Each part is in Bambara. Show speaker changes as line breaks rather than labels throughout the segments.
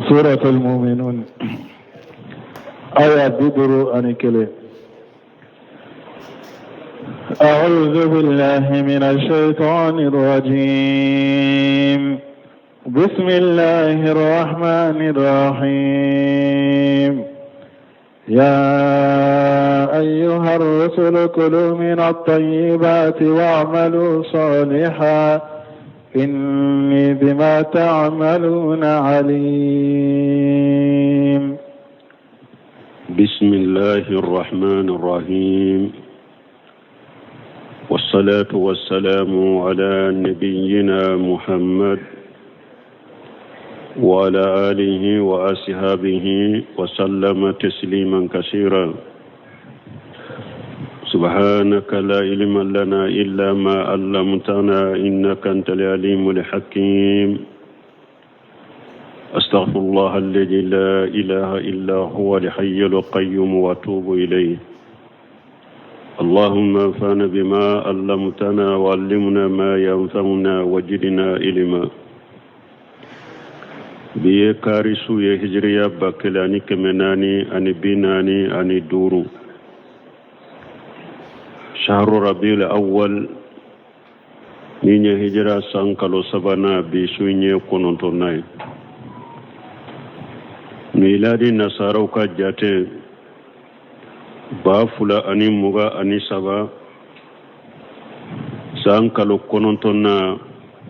Suratul Muminun aya 51. أعوذ بالله من الشيطان الرجيم بسم الله الرحمن الرحيم يا أيها الرسل كلوا من الطيبات واعملوا صالحا إني بما تعملون عليم.
بسم الله الرحمن الرحيم، والصلاة والسلام على نبينا محمد وعلى آله وأصحابه وسلم تسليما كثيرا. سبحانك لا علم لنا إلا ما علمتنا إنك أنت العليم الحكيم. أستغفر الله الذي لا إله إلا هو الحي القيوم وأتوب إليه. اللهم انفعنا بما علمتنا وعلمنا ما ينفعنا وجدنا علما. Bi ye kari su ye, hijiriya 1445, shahru rabiul awwal, ni ye hijira san kalo sabanan, bi su ye kɔnɔntɔnnan ye. Miladi nasaraw ka jate, 2023, san kalo kɔnɔntɔnnan,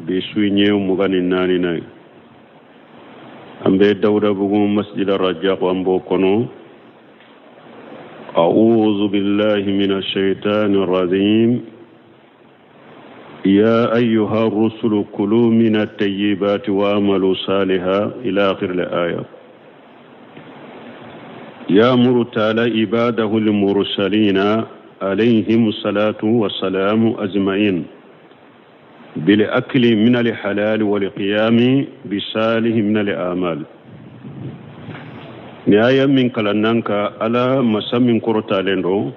bi su ye 24nan ye. An bɛ Dawudabugu masjid Rajak, an b'o kɔnɔ. أعوذ بالله من الشيطان الرجيم. يا أيها الرسل كلوا من الطيبات وأعملوا صالحا، إلى آخر الآية. يأمر تعالى عباده المرسلين عليهم الصلاة والسلام أجمعين بالأكل من الحلال والقيام بصالح من الأعمال. Ni aya min kalannan ka, Ala masa min kɔrɔtalen don,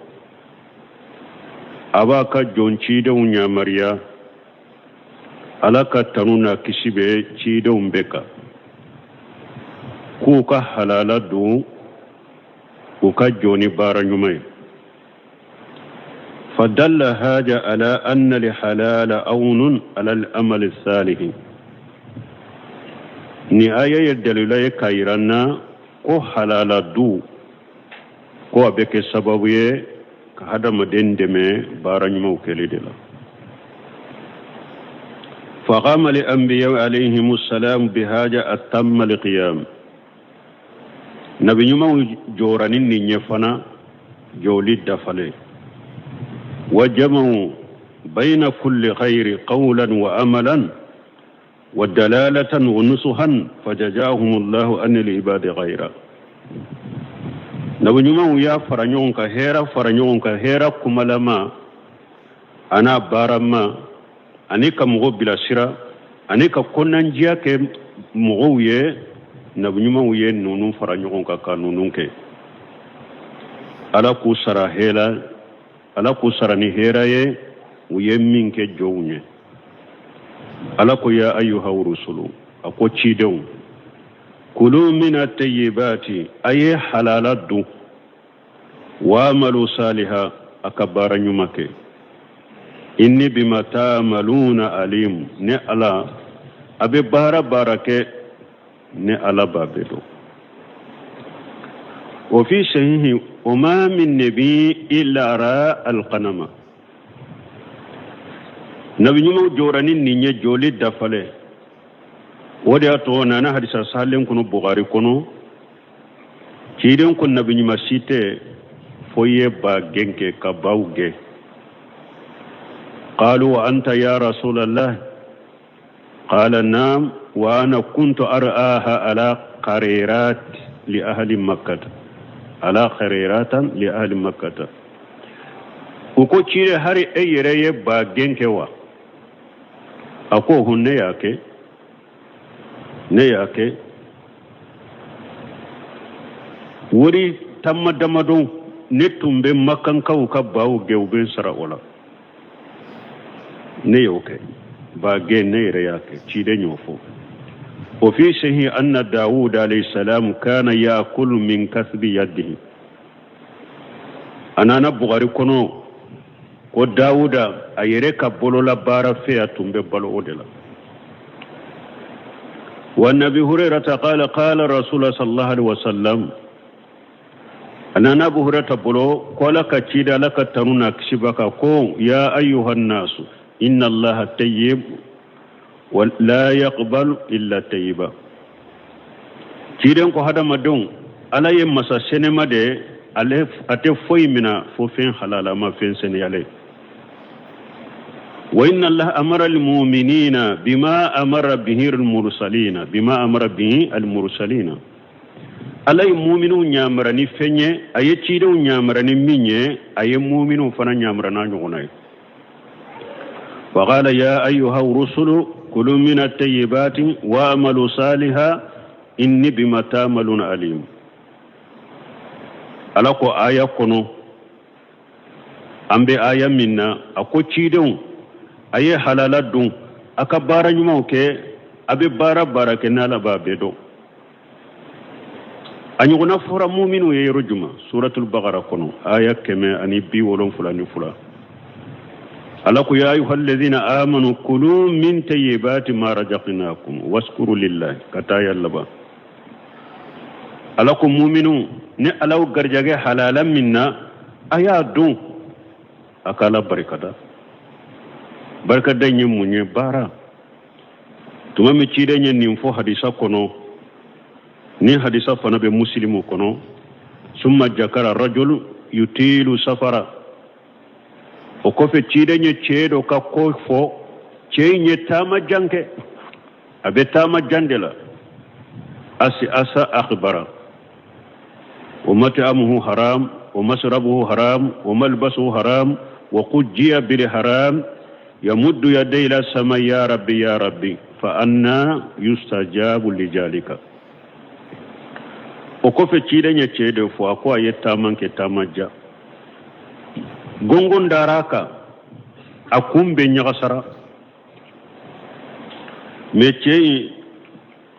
a b'a ka jɔn cidenw yamaruya, Ala ka tanu n'a kisi bɛ cidenw bɛɛ kan, k'u ka halala dun, u ka jɔ ni baara ɲuman ye. فدل هذا على أن الحلال عون على العمل الصالح. Ni aya ye dalila ye k'a yira n na ko halala dun ko a bɛ kɛ sababu ye ka hadamaden dɛmɛ baara ɲumanw kɛli de la. فقام الأنبياء عليهم السلام بهذا أتم القيام. Nabi ɲumanw jɔra ni nin ye fana jɔli dafalen. وجمعوا بين كل خير قولا وعملا ودلالة ونصحا فجزاهم الله عن العباد خيرا. Nabi ɲumanw y'a fara ɲɔgɔn kan, hɛrɛ fara ɲɔgɔn kan, hɛrɛ kumalama an'a baarama, ani ka mɔgɔ bilasira, ani ka kɔnɔnandiya kɛ mɔgɔw ye. Nabi ɲumanw ye ninnu fara ɲɔgɔn kan ka ninnu kɛ. Ala k'u sara hɛrɛ, Ala k'u sara ni hɛrɛ ye, u ye min kɛ jɔnw ye. Ala ko: يا أيها الرسل, a ko cidenw, كلوا من الطيبات, a ye halala dun, واعملوا صالحا, a ka baara ɲuman kɛ, إني بما تعملون عليم. Ne Ala, a bɛ baara baara kɛ, ne Ala b'a bɛɛ dɔn. وفي صحيح: وما من نبي إلا رعى الغنم. Nabi ɲumanw jɔra ni nin ye jɔli dafalen. O de y'a to nana hadisa salen kɔnɔ Bugari kɔnɔ, ciden ko nabi ɲuman si tɛ fo i ye ba gɛn kɛ, ka baw gɛn. قالوا وأنت يا رسول الله؟ قال نعم، وأنا كنت أرعاها على قريرات لأهل مكة، على قريرات لأهل مكة. U ko: cire, hari e yɛrɛ ye ba gɛn kɛ wa? A ko: hun, ne y'a kɛ, ne y'a kɛ. Wari tamma damadɔ, ne tun bɛ Makankaw ka baw gɛn, u bɛ n sara o la. Ne y'o kɛ, ba gɛn, ne yɛrɛ y'a kɛ. Ciden y'o fɔ. Wa fi sahih anna Dawud alayhi salam kana yakulu min kasbi yadihi. A nana Bukhari kɔnɔ ko Dawuda a yɛrɛ ka bolola baara fɛ a tun bɛ balo o de la. Wa an Abi Hurairata qala qala Rasulullah sallallahu alaihi wasallam. A nana Abu Hurairata bolo ko Ala ka ciden Ala ka tanu n'a kisi b'a kan ko ya ayyuhan nasu inna Allaha tayyib wa la yaqbalu illa tayyiba. Ciden ko hadamadenw Ala ye masa senema de ye ale a tɛ foyi mina fo fɛn halalama fɛn seniyalen. Wa inna Allah amara al-mu'minina bima amara bihi al-mursalina bima amara bihi al-mursalina. Ala ye muminuw ɲamara ni fɛn ye a ye cidenw ɲamara ni min ye a ye muminuw fana ɲamara n'a ɲɔgɔnna ye. Wa qala ya ayyuha rusulu kulu min at-tayyibati wa amalu saliha inni bima ta'maluna alim. Ala ko aya kɔnɔ an bɛ aya min na a ko cidenw a ye halala dun a ka baara ɲumanw kɛ a bɛ baara baara kɛ n'Ala b'a bɛɛ dɔn. A ɲɔgɔnna fɔra muminuw ye yɔrɔ juma suratul bakara kɔnɔ aya 172. Ala ko ya ayyuhal ladhina amanu kulu min tayyibati ma razaqnakum waskuru lillahi ka taa aya laban. Ala ko muminu ni Ala y'aw garijɛgɛ halala min na a y'a dun a ka Ala barikada. Barikada in ye mun ye? Baara. Tuma min ciden ye nin fɔ hadisa kɔnɔ ni hadisa fana bɛ musilimu kɔnɔ summa jakara rajulu yutilu safara. O kɔfɛ ciden ye cɛ dɔ ka ko fɔ cɛ in ye taama jan kɛ a bɛ taama jan de la asi asa akhbara wa mat'amuhu haram wa masrabuhu haram wa malbasuhu haram wa qujjiya bil haram yamuddu yadayhi ila sama ya rabbi ya rabbi fa anna yustajabu lijalika. O kɔfɛ ciden ye cɛ de fɔ a ko a ye taama kɛ taama ja gongon dara a kan a kun bɛ ɲagasara mɛ cɛ in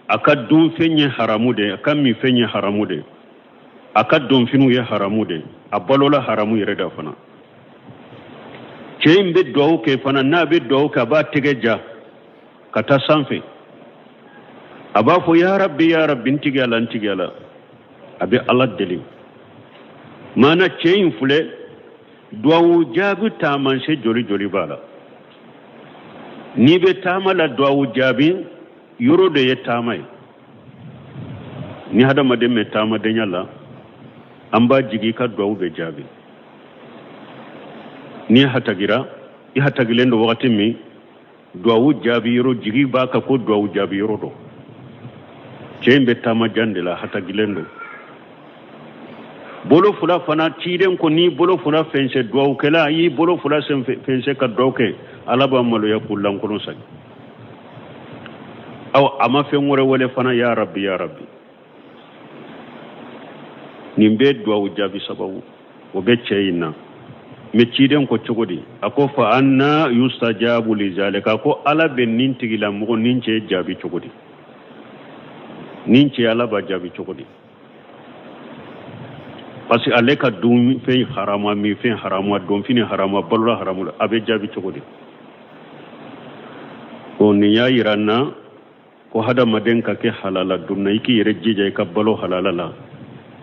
a ka dunfɛn ye haramu de a ka minfɛn ye haramu de a ka donfiniw ye haramu de a balola haramu yɛrɛ da fana. Cɛ in bɛ duwawu kɛ fana n'a bɛ duwawu kɛ a b'a tɛgɛ ja ka taa sanfɛ a b'a fɔ ya rabbi ya rabbi n tigi Ala n tigi Ala a bɛ Ala deli. Maana cɛ in filɛ duwawu jaabi taamasiyɛn joli joli b'a la. N'i bɛ taama la duwawu jaabi yɔrɔ de ye taama ye. Ni hadamaden bɛ taamadenya la an b'a jigi i ka duwawu bɛ jaabi. N'i hatagira i hatagilen don wagati min duwawu jaabi yɔrɔ jigi b'a kan ko duwawu jaabi yɔrɔ dɔ. Cɛ in bɛ taama jan de la hatagilen don. Bolo fila fana ciden ko n'i bolo fila fɛnsɛ duwawukɛla y'i bolo fila fɛnsɛ ka duwawu kɛ Ala b'a maloya k'u lankolon sagi. Aw a ma fɛn wɛrɛ wele fana ya rabbi ya rabbi. Nin bɛɛ duwawu jaabi sababu o bɛ cɛ in na. Mɛ ciden ko cogo di? A ko fa anna yustajabu li zalika. A ko Ala bɛ nin tigilamɔgɔ nin cɛ jaabi cogo di? Nin cɛ Ala b'a jaabi cogo di? Parce que ale ka dunfɛn haramu a minfɛn haramu a donfini haramu a balola haramu la a bɛ jaabi cogo di? O nin y'a yira n na ko hadamaden ka kɛ halala dun na i k'i yɛrɛ jija i ka balo halala la.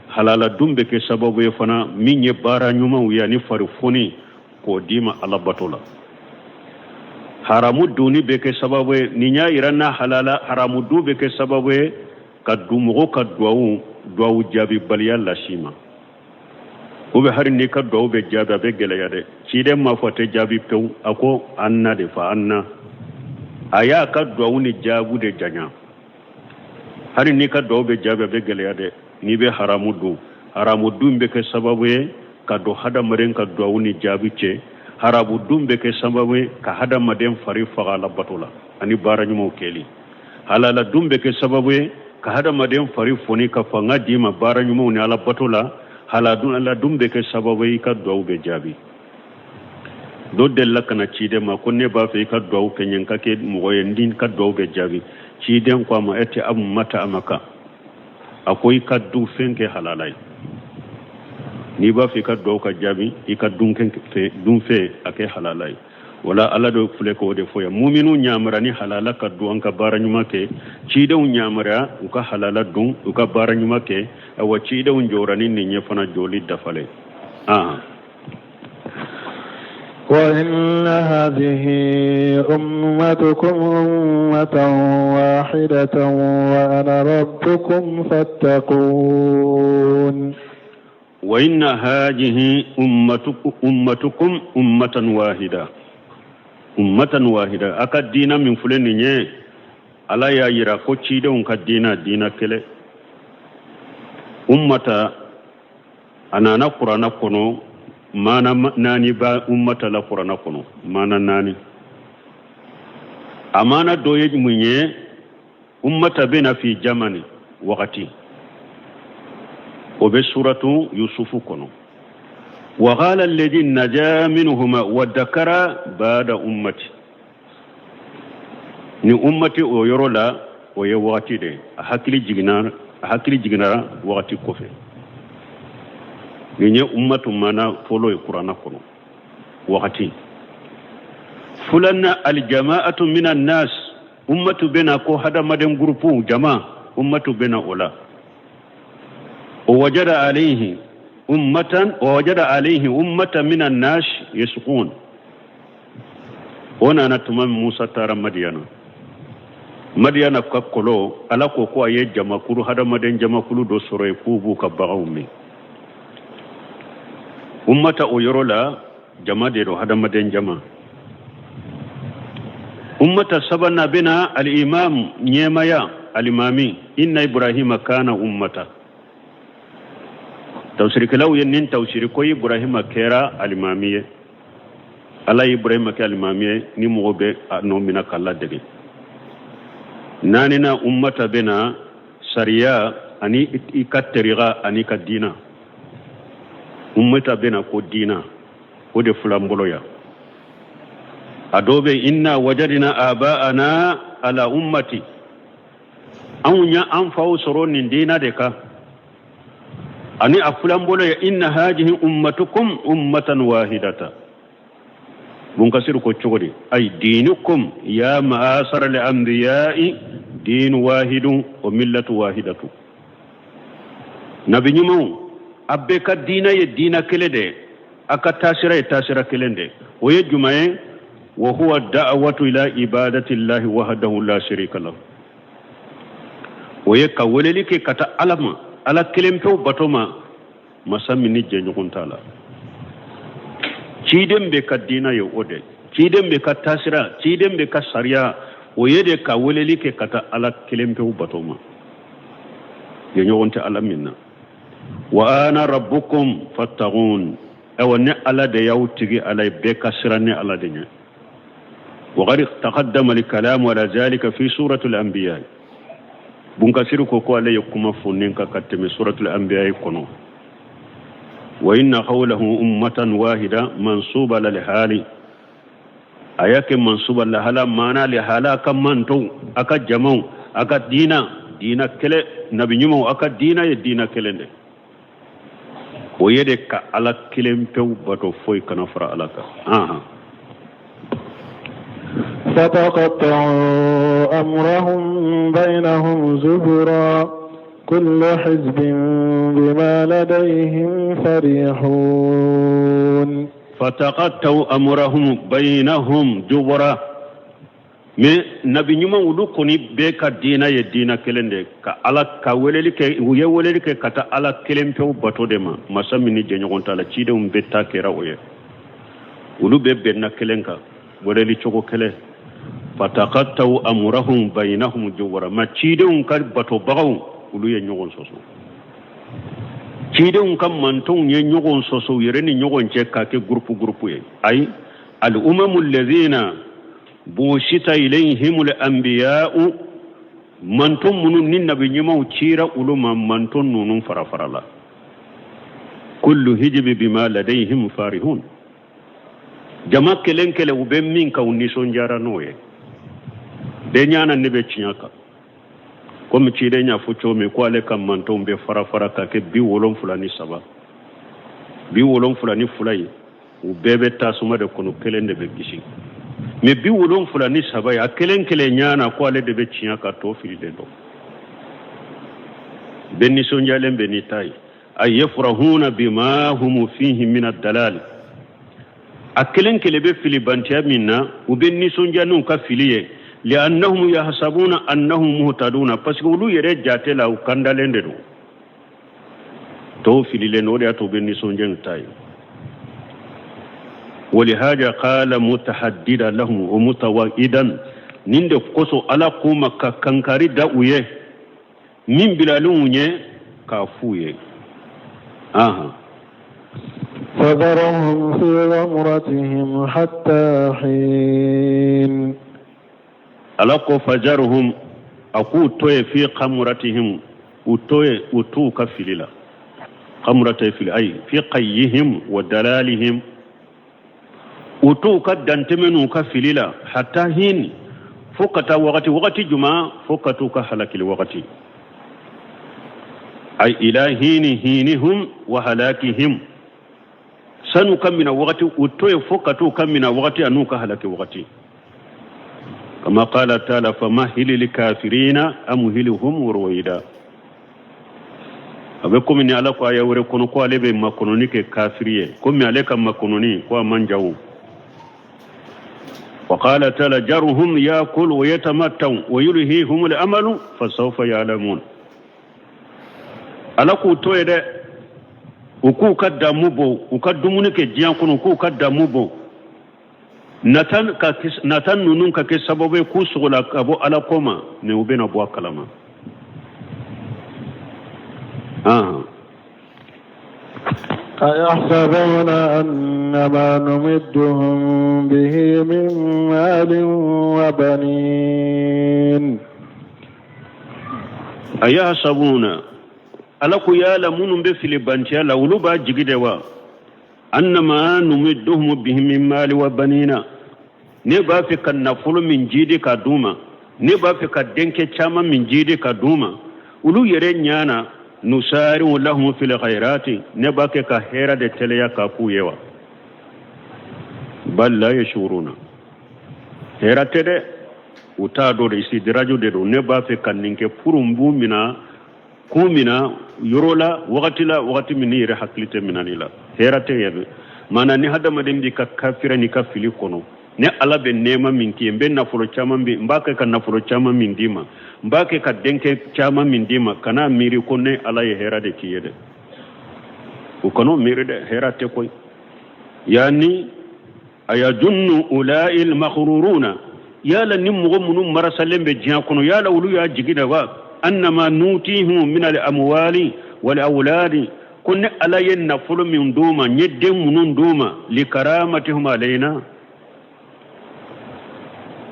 Halala dun bɛ kɛ sababu ye fana min ye baara ɲumanw ye ani farifoni k'o d'i ma Ala bato la. Haramu dunni bɛ kɛ sababu ye nin y'a yira n na halala haramu dun bɛ kɛ sababu ye ka du mɔgɔ ka duwawu jaabibaliya las'i ma. O bɛ hali n'i ka duwawu bɛ jaabi a bɛ gɛlɛya dɛ. Ciden m'a fɔ a tɛ jaabi pewu a ko an na de fa an na. A y'a ka duwawu ni jaabu de janya. Hali n'i ka duwawu bɛ jaabi a bɛ gɛlɛya dɛ. N'i bɛ haramu dun haramu dun bɛ kɛ sababu ye ka don hadamaden ka duwawu ni jaabi cɛ. Haramu dun bɛ kɛ sababu ye ka hadamaden fari faga Ala bato la ani baara ɲumanw kɛli. Halala dun bɛ kɛ sababu ye ka hadamaden fari foni ka fanga d'i ma baara ɲumanw ni Ala bato la. Halala dun bɛ kɛ sababu ye i ka duwawu bɛ jaabi. Dɔ delila ka na ciden ma ko ne b'a fɛ i ka duwawu kɛ n ye n ka kɛ mɔgɔ ye ni n ka duwawu bɛ jaabi. Ciden ko a ma it'am mat'amaka, a ko i ka dunfɛn kɛ halala ye. N'i b'a fɛ i ka duwawu ka jaabi, i ka dunfɛn a kɛ halala ye. Wala ala de filɛ k'o de fɔ yan. Muminu ɲamara ni halala ka dun an ka baara ɲuman kɛ. Cidenw ɲamara u ka halala dun, u ka baara ɲuman kɛ. Awa cidenw jɔra ni nin ye fana jɔli dafalen.
وإن هذه أمتكم أمة واحدة وأنا ربكم فاتقون.
وإن هذه أمتكم أمة واحدة، أمة واحدة. A ka diina min filɛ nin ye, ala y'a yira ko cidenw ka diina diina kelen. Ummata a nana kurana kɔnɔ maana naani ba ummata la kurana kɔnɔ, maana naani. A maana dɔ ye mun ye? Ummata bɛna fi jamani wagati, o bɛ suratu Yusufu kɔnɔ. Wa qala alladhi naja minhuma wa dakara ba'da ummati. Ni ummati o yɔrɔ la, o ye wagati de ye. A hakili jiginna wagati kɔfɛ. Nin ye ummatu maana fɔlɔ ye kurana kɔnɔ, wagati. Filanan, aljama'atu minan nas. Ummatu bɛna ko hadamaden gurupu, jama. Ummatu bɛna o la o wajada alayhi ummatan wa wajada alayhi ummatan minan nas yasqun. O nana tuma min Musa taara Madiyana, Madiyana ka kɔlɔ, ala ko ko a ye jamakulu, hadamaden jamakulu dɔ sɔrɔ yen k'u b'u ka baganw min. Ummata o yɔrɔ la, jama de don, hadamaden jama. Ummata sabanan bɛna al-imam, ɲɛmaya, alimami. Inna Ibrahima kana ummata. Tafsirikɛlaw ye nin tafsiri ko Ibrahima kɛra alimami ye. Ala ye Ibrahima kɛ alimami ye ni mɔgɔ bɛ a nɔ minɛ k'a ladege. Naaninan, ummata bɛna sariya ani i ka tariqa ani i ka diina. Ummata bɛna ko diina, o de filan bolo yan. A dɔw bɛ inna wajadina aba'ana ala ummati, anw ya an faw sɔrɔ nin diina de kan. Ani a filan bolo ye inna hadihi ummatukum ummatan wahidata. Bunkasir ko cogo di? Ay dinukum ya ma'asara al-anbiya'i din wahidun wa millatu wahidatu. Nabi ɲumanw, a bɛɛ ka diina ye diina kelen de ye, a ka taasira ye taasira kelen de. O ye jumɛn ye? Wa huwa da'watu ila ibadati llahi wahdahu la sharika lahu. O ye ka weleli kɛ ka taa ala ma, ala kelen pewu bato ma, masa min ni jɛɲɔgɔn t'a la. Ciden bɛ ka diina ye o de, ciden bɛ ka taasira, ciden bɛ ka sariya, o ye de ka weleli kɛ ka taa ala kelen pewu bato ma, jɛɲɔgɔn tɛ ala min na. Wa ana rabbukum fattaghun. Awa ne ala de y'aw tigi ala ye, bɛɛ ka siran ne ala de ɲɛ. وقد تقدم الكلام على ذلك في سورة الأنبياء. Bunkasiri ko ko ale ye kuma fɔ nin kan ka tɛmɛ suratul anbiya kɔnɔ. Wa inna qawlahu ummatan wahida mansuba lil hali, a y'a kɛ mansuba lahala, maana lihala ka mantonw, a ka jamaw, a ka diina diina kelen. Nabi ɲumanw, a ka diina ye diina kelen de. O ye de ka ala kelen pewu bato, foyi kana fara ala kan. Ahan.
فتقطعوا أمرهم بينهم زبرا كل حزب بما لديهم فرحون.
فتقطعوا أمرهم بينهم زبرا. Mais nabi ɲuman olu kɔni bɛɛ ka diina ye diina kelen de, ka ala ka weleli kɛ. U ye weleli kɛ ka taa ala kelen pewu bato de ma, masa min ni jɛɲɔgɔn t'a la. Cidenw bɛɛ ta kɛra o ye, olu bɛɛ bɛnna kelen kan, weleli cogo kelen. فتقطعوا أمرهم بينهم زبرا. Ma cidenw ka batobagaw, olu ye ɲɔgɔn sɔsɔ. Cidenw ka mantonw ye ɲɔgɔn sɔsɔ u yɛrɛ ni ɲɔgɔn cɛ k'a kɛ gurupu gurupu ye. Ayi الأمم الذين بعث إليهم الأنبياء, manton minnu ni nabi ɲumanw cira olu ma, manton ninnu fara fara la. كل حزب بما لديهم فرحون. Jama kelen kelen u bɛ min kan u nisɔndiyara n'o ye. Bɛɛ ɲa na ne bɛ tiɲɛ kan. Komi ciden y'a fɔ cogo min ko ale ka mantɔnw bɛ fara fara ka kɛ 73. 72 ye u bɛɛ bɛ tasuma de kɔnɔ, kelen de bɛ kisi. Mais 73 ye a kelen kelen ɲa na ko ale de bɛ tiɲɛ kan, tɔ fililen don. Bɛɛ nisɔndiyalen bɛ n'i ta ye. Ay yafrahuna bima hum fihi min ad-dalal. A kelen kelen bɛ filibantiya min na, u bɛ nisɔndiya n'u ka fili ye. Li'annahum yahsabuna annahum muhtaduna, parce que olu yɛrɛ jate la u kandalen de don. Tɔw fililen don, o de y'a to u bɛ nisɔndiya n'u ta ye. Walihaja qala mutahaddida lahum wa mutawa'idan, nin de kosɔn Ala k'u ma ka kankari da u ye, min bilalen u ɲɛ k'a f'u ye. Ahan.
فذرهم في غمرتهم حتى حين.
Ala ko fazarhum, a k'u to yen, fi kamratihim, u to yen, u t'u ka fili la. Kamrata ye fili, ayi fi qayyihim wa dalalihim, u t'u ka dantɛmɛ n'u ka fili la, hatta hin, fo ka taa wagati, wagati juma, fo ka t'u ka halakili wagati. Ay ila hini hinihum wa halakihim, sanu ka mina wagati, u to yen fo ka t'u ka mina wagati an'u ka halaki wagati. Kama qala taala famahilil kafirina amhilhum ruwaida. A bɛ komi ni Ala ko aya wɛrɛ kɔnɔ ko ale bɛ makɔnɔni kɛ kafiri ye, komi ale ka makɔnɔni ko a man jan o. Wa qala taala jaruhum yakulu wa yatamattau wa yulhihum al-amalu fasawfa ya'lamun. Ala k'u to yen dɛ, u k'u ka damu bɔ, u ka dumuni kɛ diɲɛ kɔnɔ, u k'u ka damu bɔ. Nata ninnu ka kɛ sababu ye k'u sogola ka bɔ Ala ko ma, mais u bɛna bɔ a kalama.
أيحسبون أن ما نمدهم به من مال وبنين.
أيحسبون, Ala ko yala minnu bɛ filibantiya la, olu b'a jigi de wa, annama numidduhum bihi min mali wa banina, ne b'a fɛ ka nafolo min jidi ka d'u ma, ne b'a fɛ ka denkɛ caman min jidi ka d'u ma, olu yɛrɛ ɲana nusari'u lahum fil khairati, ne b'a kɛ ka hɛrɛ de teliya ka k'u ye wa. Bal la yashuruna, hɛrɛ tɛ dɛ, u t'a dɔn de, istidraju de don. Ne b'a fɛ ka nin kɛ pour n b'u mina k'u mina yɔrɔ la wagati la, wagati min n'i yɛrɛ hakili tɛ minani la, hɛrɛ tɛ yɛrɛ. Maana ni hadamaden b'i ka kafira n'i ka fili kɔnɔ, ne Ala bɛ nɛɛma min k'i ye, n bɛ nafolo caman bi, n b'a kɛ ka nafolo caman min d'i ma, n b'a kɛ ka denkɛ caman min d'i ma, kana miiri ko ne Ala ye hɛrɛ de k'i ye dɛ. U kan'o miiri dɛ, hɛrɛ tɛ koyi. Yani ayajunnu ulail maghruruna, yala ni mɔgɔ minnu marasalen bɛ diɲɛ kɔnɔ, yala olu y'a jigi da wa, annama nutihum min al amwali wal awladi, ko ne Ala ye nafolo min d'u ma, n ye den minnu d'u ma, li karamatihum alayna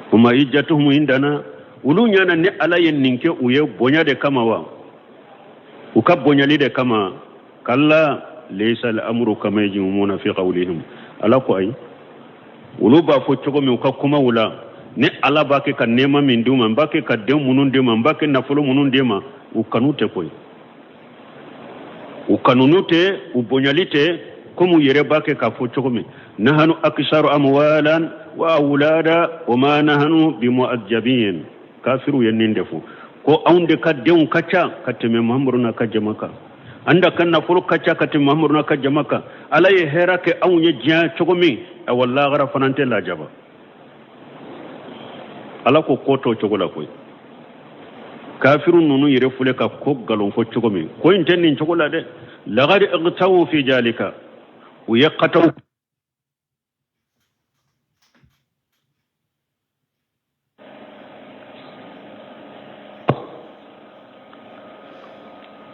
wa ma'ijatuhum indana, olu ɲana ne Ala ye nin kɛ u ye bonya de kama wa, u ka bonyali de kama. Kalla laysa al-amru kama yajumuna fi qawlihim. Ala ko ayi, olu b'a fɔ cogo min u ka kumaw la, ne Ala b'a kɛ ka nɛɛma min d'u ma, n b'a kɛ ka den minnu d'u ma, n b'a kɛ nafolo minnu d'u ma, u kanu tɛ koyi, u kanunu tɛ, u bonyali tɛ, komi u yɛrɛ b'a kɛ k'a fɔ cogo min. Nahanu aksaru amwalan wa awlada wa ma nahanu bimu'ajjabin. Kafiriw ye nin de fɔ ko anw de ka denw ka ca ka tɛmɛ Muhamadu n'a ka jama kan, an da ka nafolo ka ca ka tɛmɛ Muhamadu n'a ka jama kan. Ala ye hɛrɛ kɛ anw ye diɲɛ cogo min, awa lahara fana tɛ lajaba. Ala ko ko t'o cogo la koyi. Kafiru ninnu yɛrɛ filɛ ka ko nkalon fɔ cogo min, ko in tɛ nin cogo la dɛ. Lagad igtawu fi jalika, u ye kataw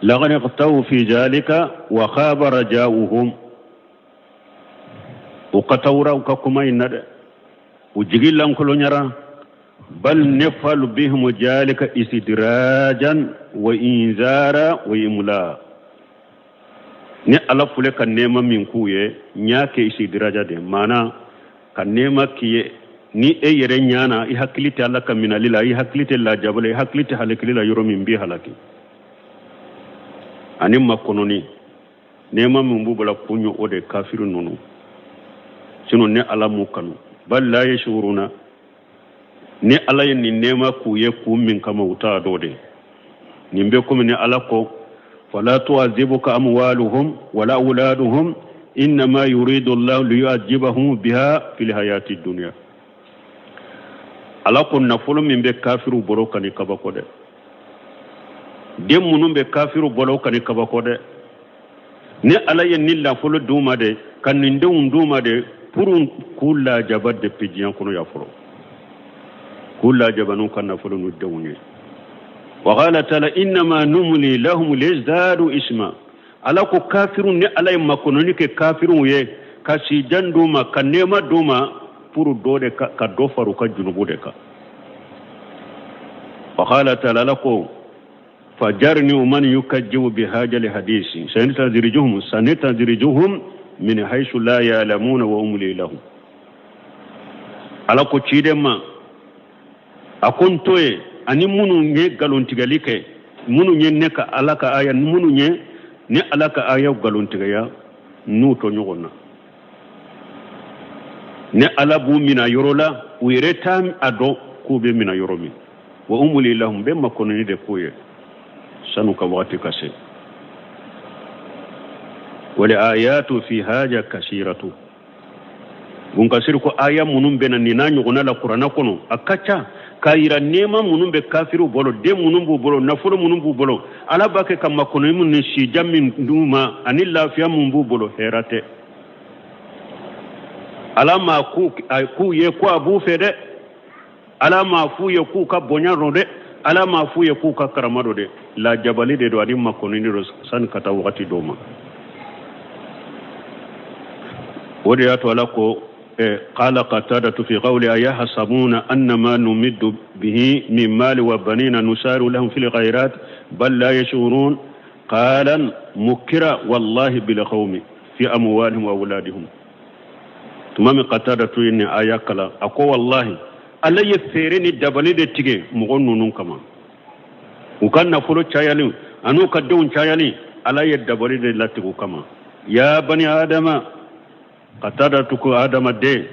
lagad igtawu fi jalika wa khaba rajauhum, u katawra u ka kuma in na dɛ, u jigi lankolonyara. Bal nefalu bihim jalika istidrajan wa inzara wa imla, ni Ala filɛ ka nɛɛma min k'u ye, n y'a kɛ istidraja de, maana Ka nɛɛma k'i ye ni e yɛrɛ ɲana, i hakili tɛ Ala ka minali la, i hakili tɛ lajaba la, i hakili tɛ halakili la yɔrɔ min b'i halaki. Ani makɔnɔni nɛɛma min b'u bolo kun ye o de kafiri ninnu, sinon ne Ala m'u kanu. Bal la yashuruna, ni Ala ye nin nɛɛma k'u ye kun min kama, u t'a dɔn de. Nin bɛ komi ni Ala ko fala tuazibuka amwaluhum wala auladuhum innama yuridu llahu liyuajibahum biha fil hayati dunya. Ala ko nafolo min bɛ kafiriw bolo kan'i kabako dɛ, den minnu bɛ kafiriw bolo kan'i kabako dɛ. Ni Ala ye nin nafolo d'u ma de, ka nin denw d'u ma de, pour k'u lajaba depuis diɲɛ kɔnɔ yan fɔlɔ, k'u lajaba n'u ka nafolo n'u denw ye. Wa qala taala innama numli lahum liyazdadu isma. Ala ko kafiriw, ni Ala ye makɔnɔni kɛ kafiriw ye ka sijan d'u ma, ka nɛɛma d'u ma, pour dɔ de ka dɔ fara u ka junubu de kan. Wa qala taala, Ala ko fajarni man yukajibu bi hajali hadisi sanastadrijuhum sanastadrijuhum min haythu la ya'lamuna wa umli lahum. Ala ko ciden ma, a ko n to ye ani minnu ye nkalontigɛli kɛ, minnu ye ne ka Ala ka aya, minnu ye ne Ala ka aya nkalontigɛya, n'u to ɲɔgɔn na, ne Ala b'u mina yɔrɔ la, u yɛrɛ t'a a dɔn k'u bɛ mina yɔrɔ min. Wa umuli lahum, bɛ makɔnɔni de k'u ye sanu ka wagati ka se. Wal ayatu fi haja kasiratu. Bun Kasiri ko aya minnu bɛ na nin n'a ɲɔgɔnna la kuranɛ kɔnɔ, a ka ca k'a yira nɛɛma minnu bɛ kafiriw bolo, den minnu b'u bolo, nafolo minnu b'u bolo, Ala b'a kɛ ka makɔnɔni minnu ni sijan min d'u ma ani lafiya min b'u bolo, hɛrɛ tɛ. Ala m'a k'u ye ko a b'u fɛ dɛ, Ala m'a f'u ye k'u ka bonya don dɛ, Ala m'a f'u ye k'u ka karama don dɛ. Lajabali de don ani makɔnɔni don sani ka taa wagati dɔw ma. O de y'a to Ala ko qala Qatadatu fi qawli ayahsabuna annama numiddu bihi min mali wa banina nusaru lahum fil khairat bal la yashurun qala mukira wallahi bil qawmi fi amwalihim wa awladihim. Tuma min Qatadatu ye nin aya kalan, a ko wallahi Ala ye feere ni dabali de tigɛ mɔgɔ ninnu kama, u ka nafolo cayali an'u ka denw cayali, Ala ye dabali de latigɛ u kama. Ya bani adama, Qatadatu ko adamaden,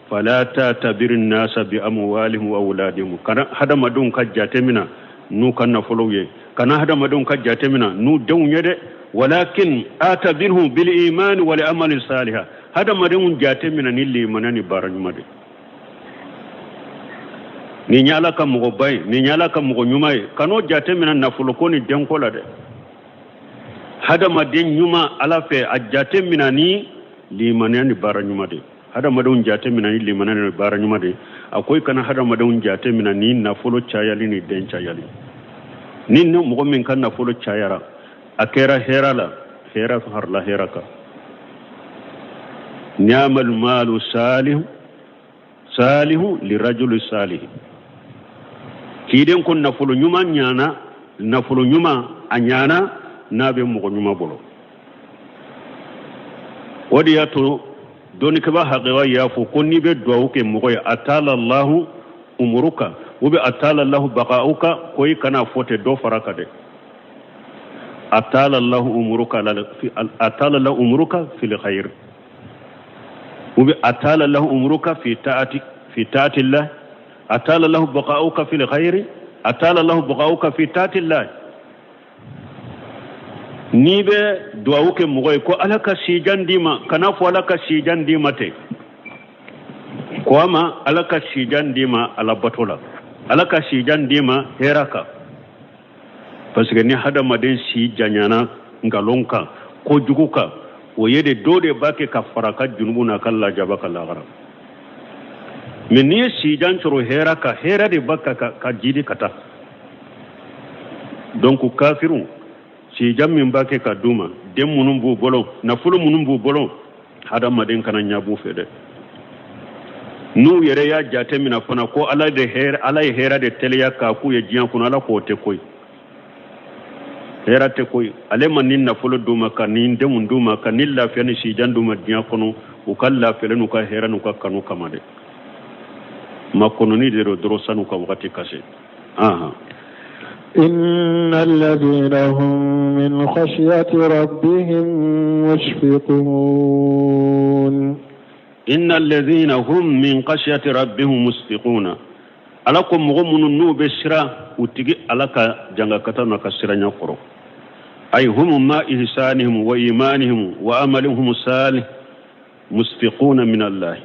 fala ta'tabir nasa bi amwalihim wa awladihim, kana hadamadenw ka jate mina n'u ka nafolow ye, kana hadamadenw ka jate mina n'u denw ye dɛ. Walakin atabirhum bil imani wal amali saliha, hadamadenw jate mina ni limaniya ni baara ɲuman de. Nin ye Ala ka mɔgɔba ye, nin ye Ala ka mɔgɔ ɲuman ye, kan'o jate mina nafoloko ni denko la dɛ. Hadamaden ɲuman Ala fɛ, a jate mina ni limaniya ni baara ɲuman de. Hadamadenw jate mina ni limaniya ni baara ɲuman de. A ko i kana hadamadenw jate mina ni nafolo cayali ni den cayali. Ni ne mɔgɔ min ka nafolo cayara, a kɛra hɛrɛ la, hɛrɛ farala hɛrɛ kan. Ni'mal malu salihu salihu lirajuli salihi. Ciden ko nafolo ɲuman ɲana, nafolo ɲuman a ɲana n'a bɛ mɔgɔ ɲuman bolo. O de y'a to dɔnnikɛba hakɛwa y'a fɔ ko n'i bɛ duwawu kɛ mɔgɔ ye, atala Allahu umuruka ou bien atala Allahu bakauka, ko i kana fɔ ten, dɔ fara kan dɛ. Atala Allahu umuruka, atala Allahu umuruka fil khair, ou bien atala Allahu umuruka fi taati, fi taati Allah, atala Allahu bakauka fil khair, atala Allahu bakauka fi taati Allah. N'i bɛ duwawu kɛ mɔgɔ ye ko Ala ka sijan d'i ma, kana fɔ Ala ka sijan d'i ma ten, ko a ma Ala ka sijan d'i ma Ala bato la, Ala ka sijan d'i ma hɛrɛ kan. Parce que ni hadamaden si janyana nkalon kan, kojugu kan, o ye de dɔ de b'a kɛ ka fara ka junubu n'a ka lajaba ka lahara. Mais n'i ye sijan sɔrɔ hɛrɛ kan, hɛrɛ de b'a ka jidi ka taa. Donc kafiriw sijan min b'a kɛ ka d'u ma, den minnu b'u bolo, nafolo minnu b'u bolo, hadamaden kana ɲɛ b'u fɛ dɛ. N'u yɛrɛ y'a jate minɛ fana ko Ala de hɛrɛ, Ala ye hɛrɛ de teliya k'a k'u ye diɲɛ kɔnɔ, Ala k'o tɛ koyi, hɛrɛ tɛ koyi. Ale ma ni nafolo d'u ma, ka ni denw d'u ma, ka ni lafiya ni sijan d'u ma diɲɛ kɔnɔ. U ka lafiyalen n'u ka hɛrɛ n'u ka kanu kama dɛ, makɔnɔni de don dɔrɔn san'u ka wagati ka se. Ahan.
إن الذين هم من خشية ربهم مشفقون.
إن الذين هم من خشية ربهم مشفقون. Ala ko mɔgɔ minnu n'u bɛ siran u tigi Ala ka jangakata n'a ka siranya kɔrɔ, ay hum ma ihsanihim wa imanihim wa amalihim salih musfiquna min Allah.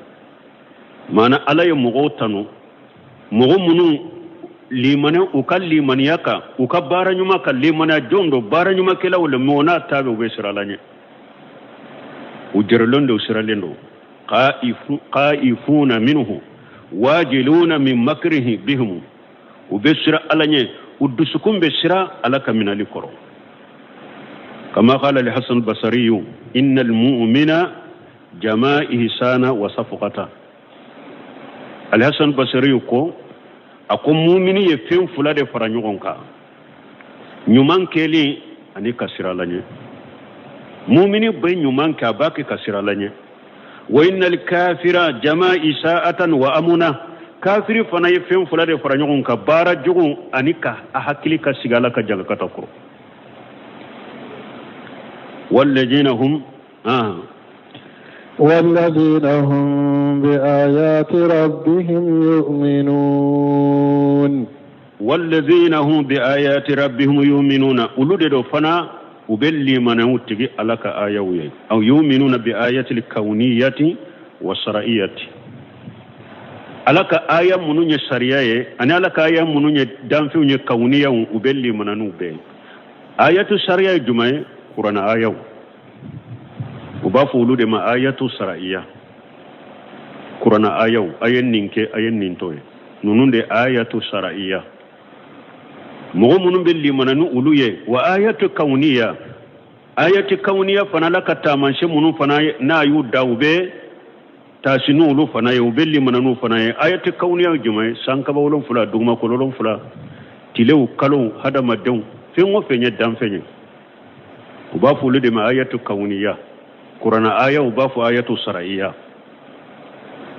Maana Ala ye mɔgɔw tanu, mɔgɔ minnu limani u ka limaniya kan, u ka baara ɲuman kan, limaniya jɔn don, baara ɲumankɛlaw le, mɔgɔ n'a ta bɛ u bɛ siran Ala ɲɛ, u jɔrɔlen don, u siralen don. Khaifuna minhu wajiluna min makrihi bihim. U bɛ siran Ala ɲɛ, u dusukun bɛ siran Ala ka minali kɔrɔ. Kama qala al-Hasan al-Basri: inna al-mu'mina jama ihsana wa safqata. Al-Hasan Basri ko, a ko mumini ye fɛn fila de fara ɲɔgɔn kan: ɲuman kɛlen ani ka siran Ala ɲɛ. Mumini bɛ ɲuman kɛ, a b'a kɛ ka siran Ala ɲɛ. Wa innal kafira jama isa'atan wa amuna. Kafiri fana ye fɛn fila de fara ɲɔgɔn kan: baara jugu ani ka a hakili ka sigi Ala ka jangakata kɔrɔ. Walladina hum ah.
والذين هم بآيات ربهم يؤمنون.
والذين هم بآيات ربهم يؤمنون. Olu de do fana, u bɛ limanaw tigi Ala ka ayaw ye. Aw yuminuna bi ayati lkauniyati wa shar'iyati. Ala ka aya minnu ye sariya ye ani Ala ka aya minnu ye danfɛnw ye, kauniyaw, u bɛ limana n'u bɛɛ ye. Ayatu sariya ye jumɛn ye? Kuranna ayaw, u b'a fɔ olu de ma ayatu shar'iya. Kuranna ayaw, a ye nin kɛ, a ye nin to ye, ninnu de ayatu shar'iyya, mɔgɔ minnu bɛ limana ni olu ye. Wa ayatu kauniya, ayatu kauniya fana, la ka taamasiyɛn minnu fana n'a y'u da, u bɛ taasi n'olu fana ye, u bɛ limana n'u fana ye. Ayatu kauniya ye jumɛn ye? Sankaba 7, dugumakolo 7, tilew, kalow, hadamadenw, fɛn o fɛn ye danfɛn ye, u b'a fɔ olu de ma ayatu kauniya. Kuranna aya, u b'a fɔ ayatu shar'iyya.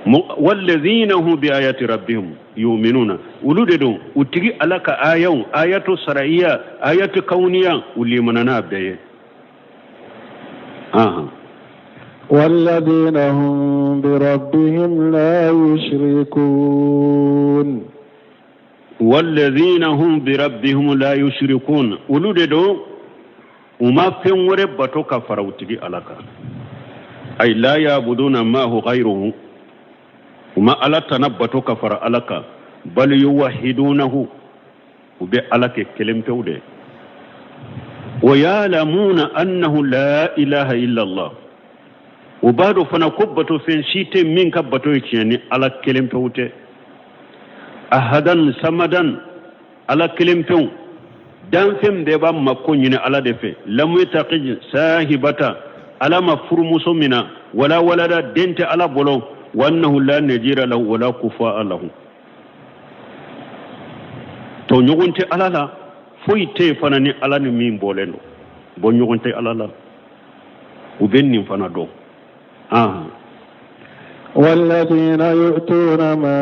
Walladhina hum bi ayati rabbihim yu'minuna, olu de don u tigi Ala ka ayaw, ayatu shar'iyya, ayatu kauniya, u limana n'a bɛɛ ye. Ahan.
والذين هم بربهم لا يشركون.
والذين هم بربهم لا يشركون. Olu de don, u ma fɛn wɛrɛ bato ka fara u tigi Ala kan. Ay la yabuduna mahu ghayruhu, u ma Ala tana bato ka fara Ala kan. Bal yuwahidunahu, u bɛ Ala kɛ kelen pewu de. Wa yalamuna annahu la ilaha illa Allah, u b'a dɔn fana ko bato fɛn si tɛ min ka bato ye tiɲɛ ni Ala kelen pewu tɛ. Ahadan samadan, Ala kelen pewu, danfɛn bɛɛ b'a mako ɲini Ala de fɛ. Lam yatakij sahibata, Ala ma furumuso mina, wala walada, den tɛ Ala bolo. Wa annahu la najira lahu wala kufa'a lahu, to ɲɔgɔn tɛ Ala la, foyi tɛ yen fana ni Ala ni min bɔlen don bɔ ɲɔgɔn tɛ Ala la. U bɛ nin fana dɔn. Ah.
والذين يؤتون ما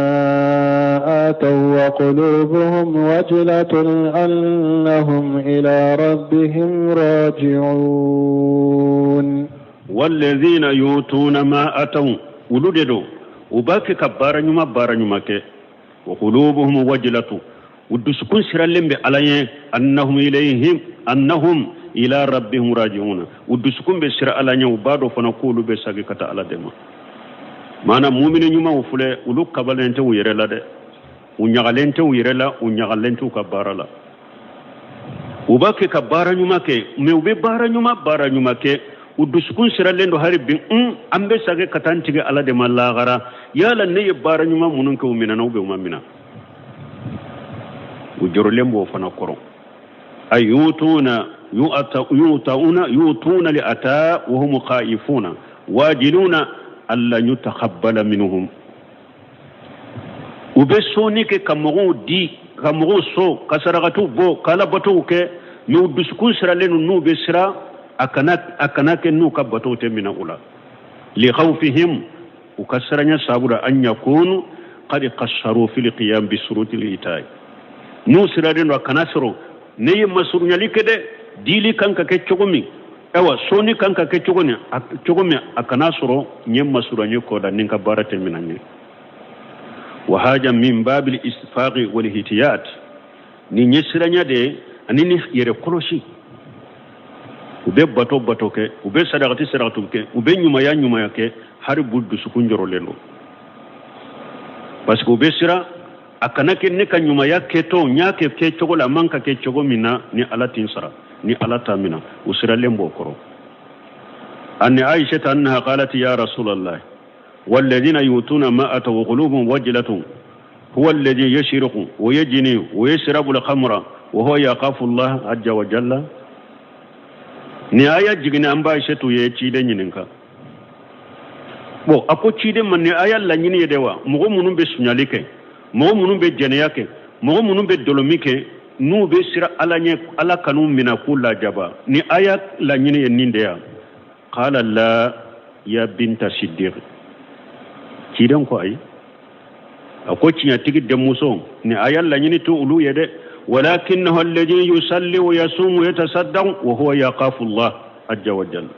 آتوا وقلوبهم وجلة أنهم إلى ربهم راجعون.
والذين يؤتون ما آتوا, olu de don, u b'a kɛ ka baara ɲuman, baara ɲuman kɛ. Wa qulubuhum wajilatu, u dusukun siralen bɛ Ala ɲɛ. Annahum ilayhim, annahum ila rabbihim raji'un, u dusukun bɛ sira Ala ɲɛ, u b'a dɔn fana k'olu bɛ sagi ka taa Ala de ma. Maana mumini ɲumanw filɛ, olu kabalen tɛ u yɛrɛ la dɛ, u ɲagalen tɛ u yɛrɛ la, u ɲagalen tɛ u ka baara la. U b'a kɛ ka baara ɲuman kɛ, mɛ u bɛ baara ɲuman, baara ɲuman kɛ, u dusukun siralen don hali bi an bɛ sagi ka taa n tigɛ Ala de ma lahara. Yala ne ye baara ɲuman minnu kɛ, u minɛna ou bien u ma minɛ? U jɔrɔlen b'o fana kɔrɔ. Ay yutuna yutauna yutuna li ata wa hum khaifuna wajiluna alla yutaqabbala minhum. U bɛ sɔnni kɛ ka mɔgɔw di, ka mɔgɔw sɔn, ka sarakatiw bɔ, ka alabatow kɛ, mɛ u dusukun siralen don, n'u bɛ siran a kana kɛ n'u ka batow tɛ minɛ u la. Li khawfihim, u ka siranya sabu la, an yakunu qad qassaru fil qiyam bi surutil itai. N'u siralen don a kana sɔrɔ ne ye masurunyali kɛ dɛ, dili kan ka kɛ cogo min, ayiwa sɔnni kan ka kɛ cogo min, a kana sɔrɔ n ye masurunya kɔ da ni n ka baara tɛ minɛ n ye. Wa haja min babil istifaqi wal ihtiyat, nin ye siranya de ye ani ni yɛrɛ kɔlɔsi. U bɛ bato bato kɛ, u bɛ sadakati sadakati kɛ, u bɛ ɲumanya ɲumanya kɛ, hali b'u dusukun jɔrɔlen don parce que u bɛ siran a kana kɛ ne ka ɲumanya kɛtɔ n y'a kɛ kɛcogo la a man ka kɛ cogo min na, ni Ala tɛ n sara, ni Ala t'a minɛ, u siralen b'o kɔrɔ. Ani Aisha annaha qalat ya Rasulallah walladhina yutuna ma ataw wa qulubuhum wajilatun huwa alladhi yashriqu wa yajni wa yashrabu al-khamra wa huwa yaqafu Allah azza wa jalla. Ni aya jiginna an ba Aisha ye ciden ɲininka. Bon, a ko ciden ma ni aya laɲini ye de wa, mɔgɔ minnu bɛ suɲali kɛ, mɔgɔ minnu bɛ jɛnɛya kɛ, mɔgɔ minnu bɛ dɔlɔmin kɛ, n'u bɛ siran Ala ɲɛ, Ala kan'u minɛ k'u lajaba, ni aya laɲini ye nin de ya? Qala la ya binta Siddiq. Ciden ko ayi, a ko tiɲɛtigi denmuso, ni aya laɲini tɛ olu ye dɛ. Walakinahu alladhi yusalli wa yasumu wa yatasaddaqu wa huwa yaqafu Allah azza wa jalla.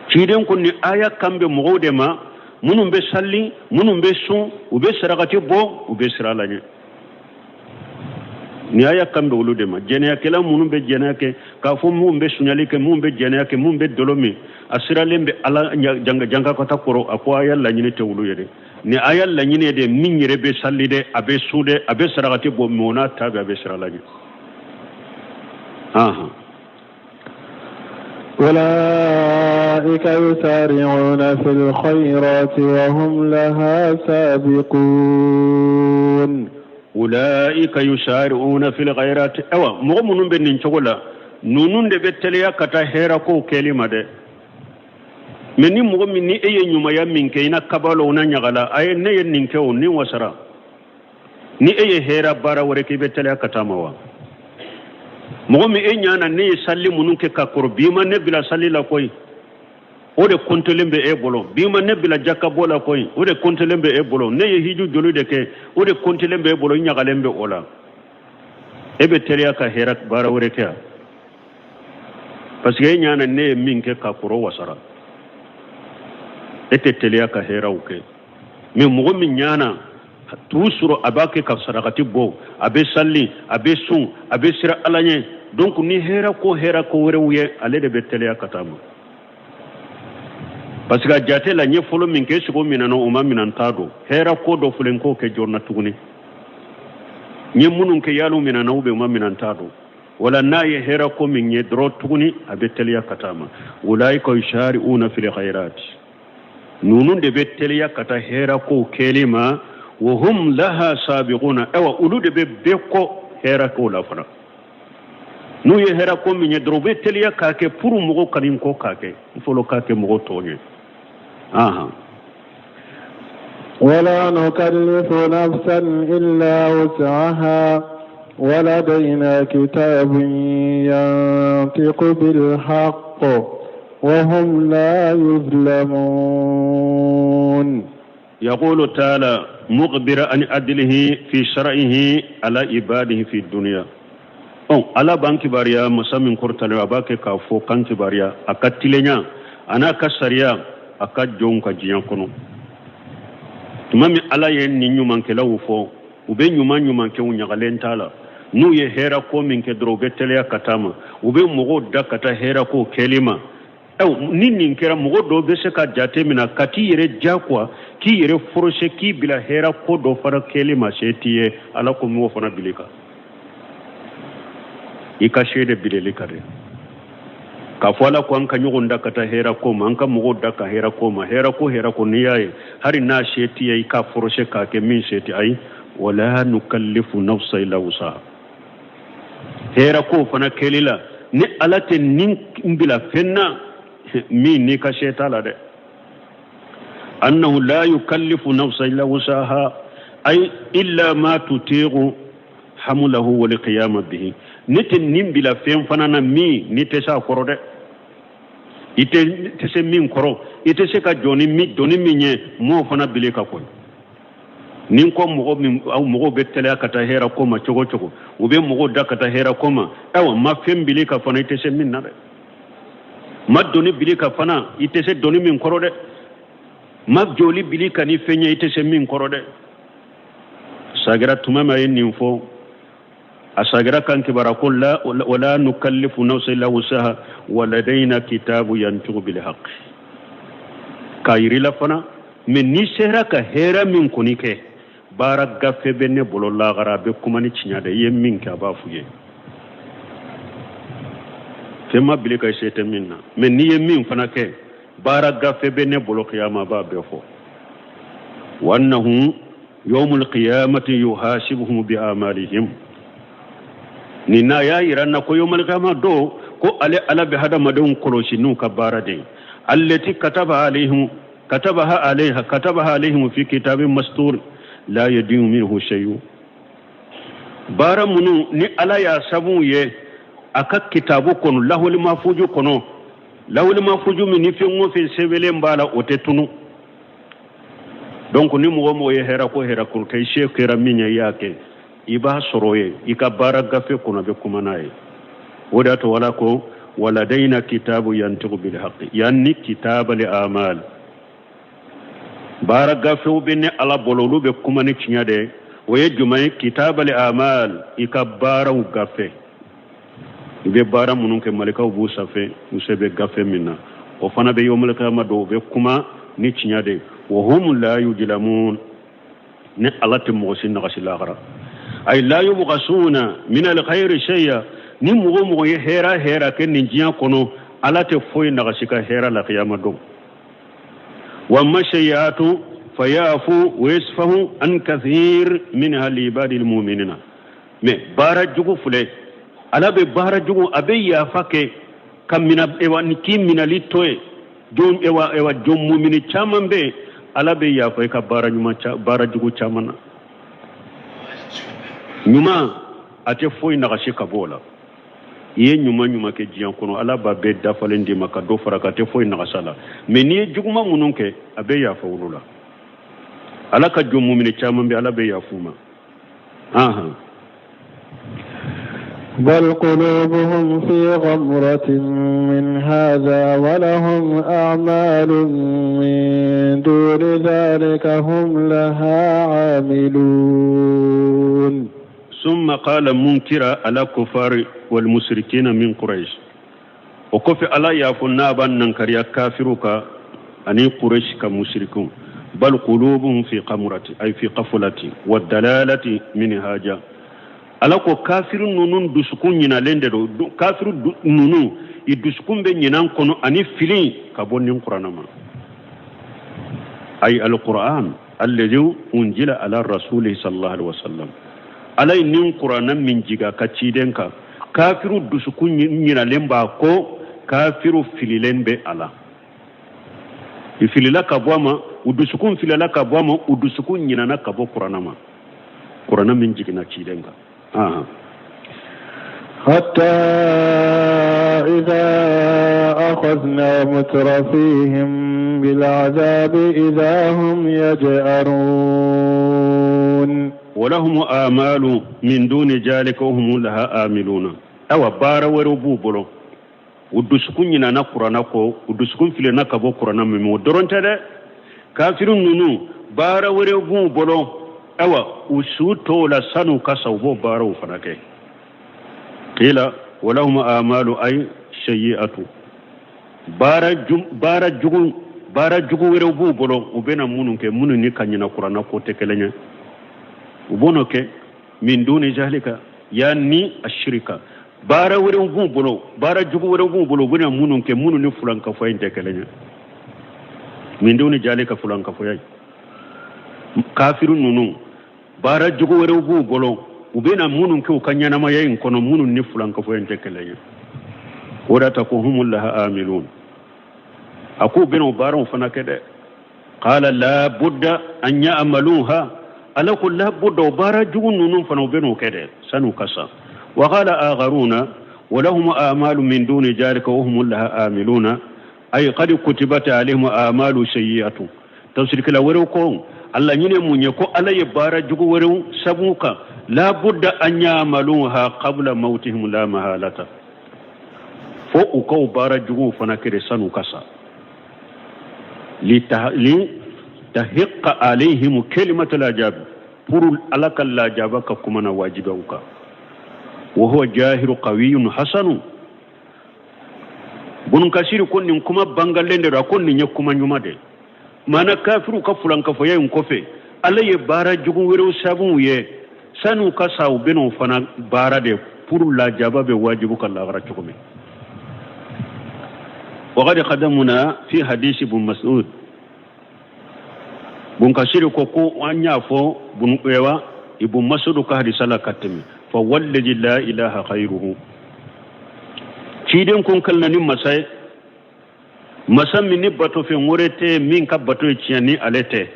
Ciden ko ni aya kan bɛ mɔgɔw de ma minnu bɛ sali, minnu bɛ sun, u bɛ sarakati bɔ, u bɛ siran Ala ɲɛ. Ni aya kan bɛ olu de ma. Jɛnɛyakɛla minnu bɛ jɛnɛya kɛ, k'a fɔ minnu bɛ suɲali kɛ, minnu bɛ jɛnɛya kɛ, minnu bɛ dɔlɔ min, a siralen bɛ Ala jankakata kɔrɔ, a ko aya laɲini tɛ olu ye dɛ. Ni aya laɲini ye de min yɛrɛ bɛ sali dɛ, a bɛ sun dɛ, a bɛ sarakati bɔ, mɛ o n'a ta bɛɛ a bɛ siran Ala ɲɛ.
أولئك يسارعون في الخيرات وهم لها سابقون.
أولئك يسارعون في الخيرات. أوا mɔgɔ minnu bɛ nin cogo la, ninnu de bɛ teliya ka taa hɛrɛ kow kɛli ma dɛ. Mɛ ni mɔgɔ min ni e ye ɲumanya min kɛ, i na kabalo na ɲagala, a ye ne ye nin kɛ o ni wasara. Ni e ye hɛrɛ baara wɛrɛ kɛ, i bɛ teliya ka taa ma wa? Mɔgɔ min e ɲana ne ye sali minnu kɛ ka kɔrɔ, bi ma ne bila sali la koyi, o de kɔntelen bɛ e bolo. Bi ma ne bila jakabɔ la koyi, o de kɔntelen bɛ e bolo. Ne ye hiju joli de kɛ, o de kɔntelen bɛ e bolo, i ɲagalen bɛ o la. E bɛ teliya ka hɛrɛ baara wɛrɛ kɛ yan, parce que e ɲana ne ye min kɛ ka kɔrɔ wasara, e tɛ teliya ka hɛrɛw kɛ. Mais mɔgɔ min ɲana t'u sɔrɔ, a b'a kɛ ka sarakati bɔ, a bɛ sali, a bɛ sun, a bɛ siran Ala ɲɛ. Donc ni hɛrɛ ko hɛrɛ ko wɛrɛw ye, ale de bɛ teliya ka taa ma. Parce que a jate la n ye fɔlɔ min kɛ, sogo minɛna o ma minɛ n t'a dɔn. Hɛrɛ ko dɔ filɛ, n k'o kɛ joona tuguni. N ye minnu kɛ yal'u minɛna ou bien u ma minɛ n t'a dɔn. Wala n'a ye hɛrɛ ko min ye dɔrɔn tuguni, a bɛ teliya ka taa ma. Ulaika yusari'una fil khairat, ninnu de bɛ teliya ka taa hɛrɛ kow kɛli ma. Wa hum laha sabiquna, ayiwa olu de bɛ bɛɛ kɔ hɛrɛ kow la fana. N'u ye hɛrɛ ko min ye dɔrɔn, u bɛ teliya k'a kɛ pour mɔgɔw ka nin kɔ k'a kɛ, n fɔlɔ k'a kɛ mɔgɔw tɔw ɲɛ.
ولا نكلف نفسا إلا وسعها ولدينا كتاب ينطق بالحق وهم لا يظلمون.
يقول تعالى مخبرا عن عدله في شرعه على عباده في الدنيا. Ala b'an kibaruya masa min kɔrɔtalen, a b'a kɛ k'a fɔ k'an kibaruya a ka tilenya a n'a ka sariya a ka jɔnw ka diɲɛ kɔnɔ. Tuma min Ala ye nin ɲumankɛlaw fɔ, u bɛ ɲuman ɲuman kɛ, u ɲagalen t'a la. N'u ye hɛrɛ ko min kɛ dɔrɔn, u bɛ teliya ka taa ma, u bɛ mɔgɔw da ka taa hɛrɛ ko kɛli ma. Ni nin kɛra, mɔgɔ dɔw bɛ se ka jate minɛ ka t'i yɛrɛ diyagoya, k'i yɛrɛ forcer, k'i bila hɛrɛ ko dɔ fana kɛli ma, se t'i ye. Ala ko m'o fana bili kan, i ka se de bileli kan dɛ. K'a fɔ Ala ko an ka ɲɔgɔn da ka taa hɛrɛ ko ma, an ka mɔgɔw da ka hɛrɛ ko ma. Hɛrɛ ko hɛrɛ ko, n'i y'a ye hali n'a se t'i ye, i k'a forcer k'a kɛ min se tɛ. Ayi, wala nukallifu nafsa illa wusaha. Hɛrɛ ko fana kɛli la, ni Ala tɛ nin bila fɛn na min n'i ka se t'a la dɛ. Annahu la yukallifu nafsa illa wusaha, ay illa ma tutiqu hamlahu wal qiyama bihi. Ne tɛ nin bila fɛn fana na min n'i tɛ s'a kɔrɔ dɛ. I tɛ se min kɔrɔ, i tɛ se ka jɔ ni doni min ye, m'o fana bil'i kan koyi. Ni ko mɔgɔ min, aw mɔgɔw bɛ teliya ka taa hɛrɛ ko ma cogo cogo, u bɛ mɔgɔw da ka taa hɛrɛ ko ma, ayiwa, ma fɛn bil'i kan fana i tɛ se min na dɛ. Ma doni bil'i kan fana i tɛ se doni min kɔrɔ dɛ. Ma joli bil'i kan ni fɛn ye i tɛ se min kɔrɔ dɛ. Sagira tuma min a ye nin fɔ, a sagira kan kibara ko la wala nukallifu nafsan illa wusaha wa ladayna kitabu yantiqu bil haqq. K'a yir'i la fana, mais n'i sera ka hɛrɛ min kɔni kɛ, baara gafe bɛ ne bolo lagara, a bɛ kuma ni tiɲɛ de. I ye min kɛ, a b'a f'u ye. Fɛn ma bil'i kan i se tɛ min na, mais n'i ye min fana kɛ, baara gafe bɛ ne bolo kiyama, a b'a bɛɛ fɔ. Wa annahu yawmul qiyamati yuhasibuhum bi amalihim. Nin n'a y'a yira na ko yawmul qiyama don, ko ale Ala bɛ hadamadenw kɔlɔsi n'u ka baara de ye. Allati kataba alayhim, katabaha alayha, katabaha alayhim fi kitabin mastur la yadiu minhu shay'un. Baara minnu ni Ala y'a sabu ye a ka kitabu kɔnɔ, lahuli mafuju kɔnɔ, lahuli mafuju min ni fɛn o fɛn sɛbɛnlen b'a la, o tɛ tunu. Donc ni mɔgɔ mɔgɔ ye hɛrɛ ko hɛrɛ ko kɛ, i se kɛra min ye, i y'a kɛ, i b'a sɔrɔ ye i ka baara gafe kɔnɔ, a bɛ kuma n'a ye. O de y'a to Ala ko waladayna kitabu yantiqu bil haqqi, yanni kitaba li amal. Baara gafew bɛ ne Ala bolo, olu bɛ kuma ni tiɲɛ de ye. O ye jumɛn ye? Kitaba li amal, i ka baaraw gafe. I bɛ baara minnu kɛ, malikaw b'u safe, u sɛbɛn gafe min na, o fana bɛ yawmul qiyama don, o bɛ kuma ni tiɲɛ de ye. Wa hum la yujlamun, ni Ala tɛ mɔgɔ si nagasi lahara. Ay la yubghasuna min alkhayri shay'a. Ni mɔgɔ o mɔgɔ ye hɛrɛ hɛrɛ kɛ nin diɲɛ kɔnɔ, Ala tɛ foyi nagasi ka hɛrɛ la kiyama don. Wa amma shay'atu fayafu wa yasfahu an kathir minha li ibadil mu'minina. Mais baara jugu filɛ, Ala bɛ baara jugu, a bɛ yafa kɛ ka mina, ewa, ni k'i minali to ye. Jɔn, ewa, ewa, jɔn mumini caman bɛ yen, Ala bɛ yafa i ka baara ɲuman, baara jugu caman na. Ɲuman, a tɛ foyi nagasi ka bɔ o la. I ye ɲuman ɲuman kɛ diɲɛ kɔnɔ, Ala b'a bɛɛ dafalen d'i ma ka dɔ fara kan, a tɛ foyi nagasa la. Mais n'i ye juguman minnu kɛ, a bɛ yafa olu la. Ala ka jɔn mumini caman bɛ, Ala bɛ yafa u ma. Ahan.
بل قلوبهم في غمرة من هذا ولهم أعمال من دون ذلك هم لها عاملون.
ثم قال منكرا على كفار والمشركين من قريش. O kɔfɛ, Ala y'a fɔ n'a b'a nankariya kafiru kan ani Quraysh ka mushrikun. بل قلوبهم في غمرة أي في غفلة والضلالة من هذا. Ala ko kafiru ninnu dusukun ɲinalen de don. Kafiru ninnu, i dusukun bɛ ɲinan kɔnɔ ani fili ka bɔ nin kuranɛ ma. Ay alquran alladhi unzila ala rasuli sallallahu alaihi wasallam. Ala ye nin kuranɛ min jigin a ka ciden kan, kafiru dusukun ɲinalen b'a kɔ, kafiru fililen bɛ a la. I filila ka bɔ a ma, u dusukun filila ka bɔ a ma, u dusukun ɲinana ka bɔ kuranɛ ma, kuranɛ min jiginna ciden kan.
حتى إذا أخذنا مترفيهم بالعذاب إذا هم يجأرون.
ولهم آمال من دون ذلك وهم لها آملون. Awa, baara wɛrɛw b'u bolo. U dusukun ɲinana kuranna kɔ, u dusukun filenna ka bɔ kuranna min, o dɔrɔn tɛ dɛ. Kafiru ninnu, baara wɛrɛw b'u bolo. Awa, u su t'o la, sanu ka sa, u b'o baaraw fana kɛ. Qila walahum amalu ay sayyi'atu. Baara jugu, baara jugu wɛrɛw b'u bolo, u bɛna minnu kɛ, minnu ni ka ɲina kuranna ko tɛ kelen ye, u b'o kɛ. Min duni zalika, yani ashirika. Baara wɛrɛw b'u bolo, baara jugu wɛrɛw b'u bolo, u bɛna minnu kɛ, minnu ni fulankafoya in tɛ kelen ye. Min duni zalika, fulankafoya ye. Kafiru ninnu, baara jugu wɛrɛw b'u bolo, u bɛna minnu kɛ u ka ɲɛnamaya in kɔnɔ, minnu ni fulankafoya in tɛ kelen ye. O de ta ko humul laha amilun. A k'u bɛna o baaraw fana kɛ dɛ. Qala la budda an ya'maluha. Ala ko la budda, o baara jugu ninnu fana, u bɛna o kɛ dɛ sani u ka sa. Wa qala akharuna wa lahum a'malu min duni zalika wa hum laha amiluna. Ay qad kutibat alaihim a'malu sayyi'atu. Tafsirikɛla wɛrɛw ko a laɲini mun ye ko Ala ye baara jugu wɛrɛw sɛbɛn u kan la budda an ya'maluha qabla mautihim la mahalata. Fo u ka o baara juguw fana kɛ de san'u ka sa. Li tahiqqa alaihim kalimatul ajab pour Ala ka lajaba ka kuma na wajibiya u kan. Wa huwa jahiru qawiyun hasanu. Bunu Kasiri ko nin kuma bangalen de don, a ko nin ye kuma ɲuman de ye. Maana kafiriw ka fulankafoya in kɔfɛ, Ala ye baara jugu wɛrɛw sɛbɛn u ye san'u ka sa, u bɛn'o fana baara de pour lajaba bɛ wajibu kan lahara cogo min. Waqad qadamuna fi hadisi bun Mas'ud. Bun Kasiri ko ko an y'a fɔ bun ewa Ibn Mas'ud ka hadisa la ka tɛmɛ. Fa wallazi la ilaha ghayruhu. Ciden ko n kalina ni masa ye, masa min ni batofɛn wɛrɛ tɛ min ka bato ye tiɲɛ ni ale tɛ.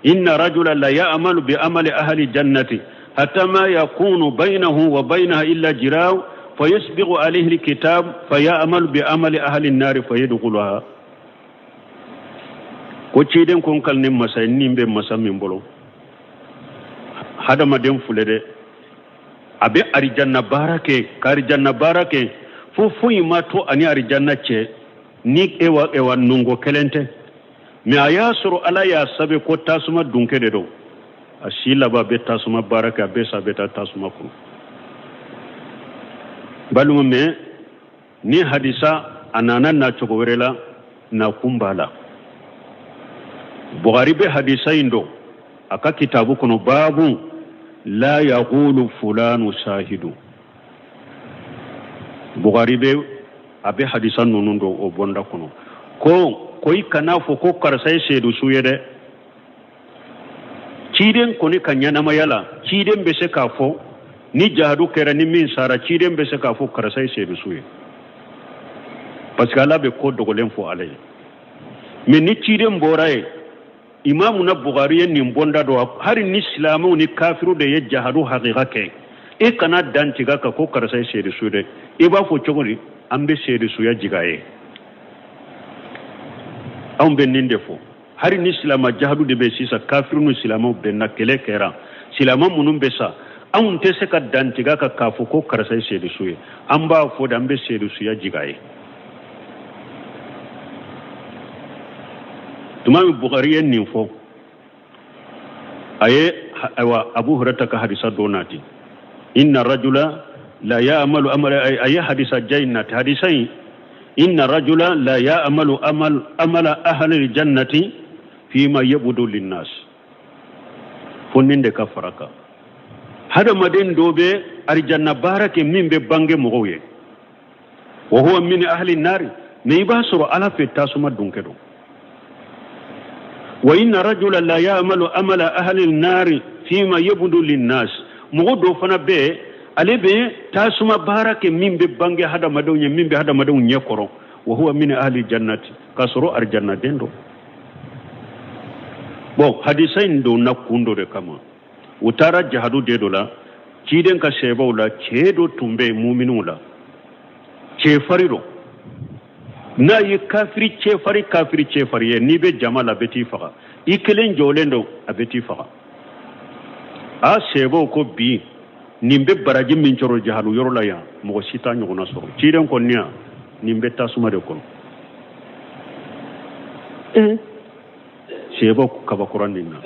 Inna rajula la ya'malu bi amali ahli jannati hatta ma yakunu baynahu wa baynaha illa jiraw fa yasbiqu alayhi alkitab fa ya'malu bi amali ahli an-nar fa yadkhuluha. Ko ciden ko n kalini masa ye ni bɛ masa min bolo, hadamaden filɛ dɛ, a bɛ arijanna baara kɛ ka arijanna baara kɛ fo foyi ma to ani arijanna cɛ ni ewa ewa nɔngɔ kelen tɛ, mais a y'a sɔrɔ Ala y'a sɛbɛn ko tasuma dunkɛ de don. A si laban bɛ tasuma baara kɛ, a bɛ sa, a bɛ taa tasuma kɔnɔ. Balima, mais ni hadisa a nana na cogo wɛrɛ la, na kun b'a la. Bukhari bɛ hadisa in don a ka kitabu kɔnɔ, baabu la yaqulu fulanu sahidu. Bukhari bɛ a bɛ hadisa ninnu don o bonda kɔnɔ ko ko i kana fɔ ko karisa ye seedu su ye dɛ. Ciden kɔni ka ɲɛnamaya la, ciden bɛ se k'a fɔ ni jahadu kɛra ni min sara, ciden bɛ se k'a fɔ karisa ye seedu su ye, parce que Ala bɛ ko dogolen fɔ ale ye. Mais ni ciden bɔra yen, imamu na Bukhari ye nin bonda don, hali ni silamɛw ni kafiru de ye jahadu hakika kɛ, e kana dantigɛ ka ko karisa ye seedu su dɛ. I b'a fɔ cogo di? An bɛ seedu suya jigin a ye. Anw bɛ nin de fɔ, hali ni silama jahadu de bɛ sisan, kafiru ni silamɛw bɛnna, kɛlɛ kɛra, silama minnu bɛ sa, anw tɛ se ka dantigɛ ka k'a fɔ ko karisa ye seedu su ye. An b'a fɔ de an bɛ seedu suya jigin a ye. Tuma min Bukhari ye nin fɔ, a ye ayiwa Abu Hurairata ka hadisa dɔ nati, inna rajula la ya'malu amala, a ye hadisa ja in nati, hadisa in inna rajula la ya'malu amal amala ahli jannati fima yabdu linnas. Fo nin de ka fara kan, hadamaden dɔ bɛ arijanna baara kɛ min bɛ bange mɔgɔw ye, wa huwa min ahli nari, mais i b'a sɔrɔ Ala fɛ tasuma dunkɛ don. Wa inna rajula la ya'malu amala ahli nari fima yabdu linnas. Mɔgɔ dɔ fana bɛ, ale bɛ tasuma baara kɛ min bɛ bange hadamadenw ye, min bɛ hadamadenw ɲɛ kɔrɔ, wa huwa min ahli jannati, k'a sɔrɔ arijannaden don. Bon, hadisa in donna kun dɔ de kama. U taara jahadu de dɔ la, ciden ka sɛbɛw la, cɛ dɔ tun bɛ muminuw la, cɛfari don. N'a ye kafiri cɛfari, kafiri cɛfari ye, n'i bɛ jama la, a bɛ t'i faga. I kelen jɔlen don, a bɛ t'i faga. A sɛbɛw ko bi nin bɛ baraji min sɔrɔ jahadu yɔrɔ la yan, mɔgɔ si t'a ɲɔgɔnna sɔrɔ. Ciden kɔni yan, nin bɛ tasuma de kɔnɔ. Sɛbɛw kabakura nin na.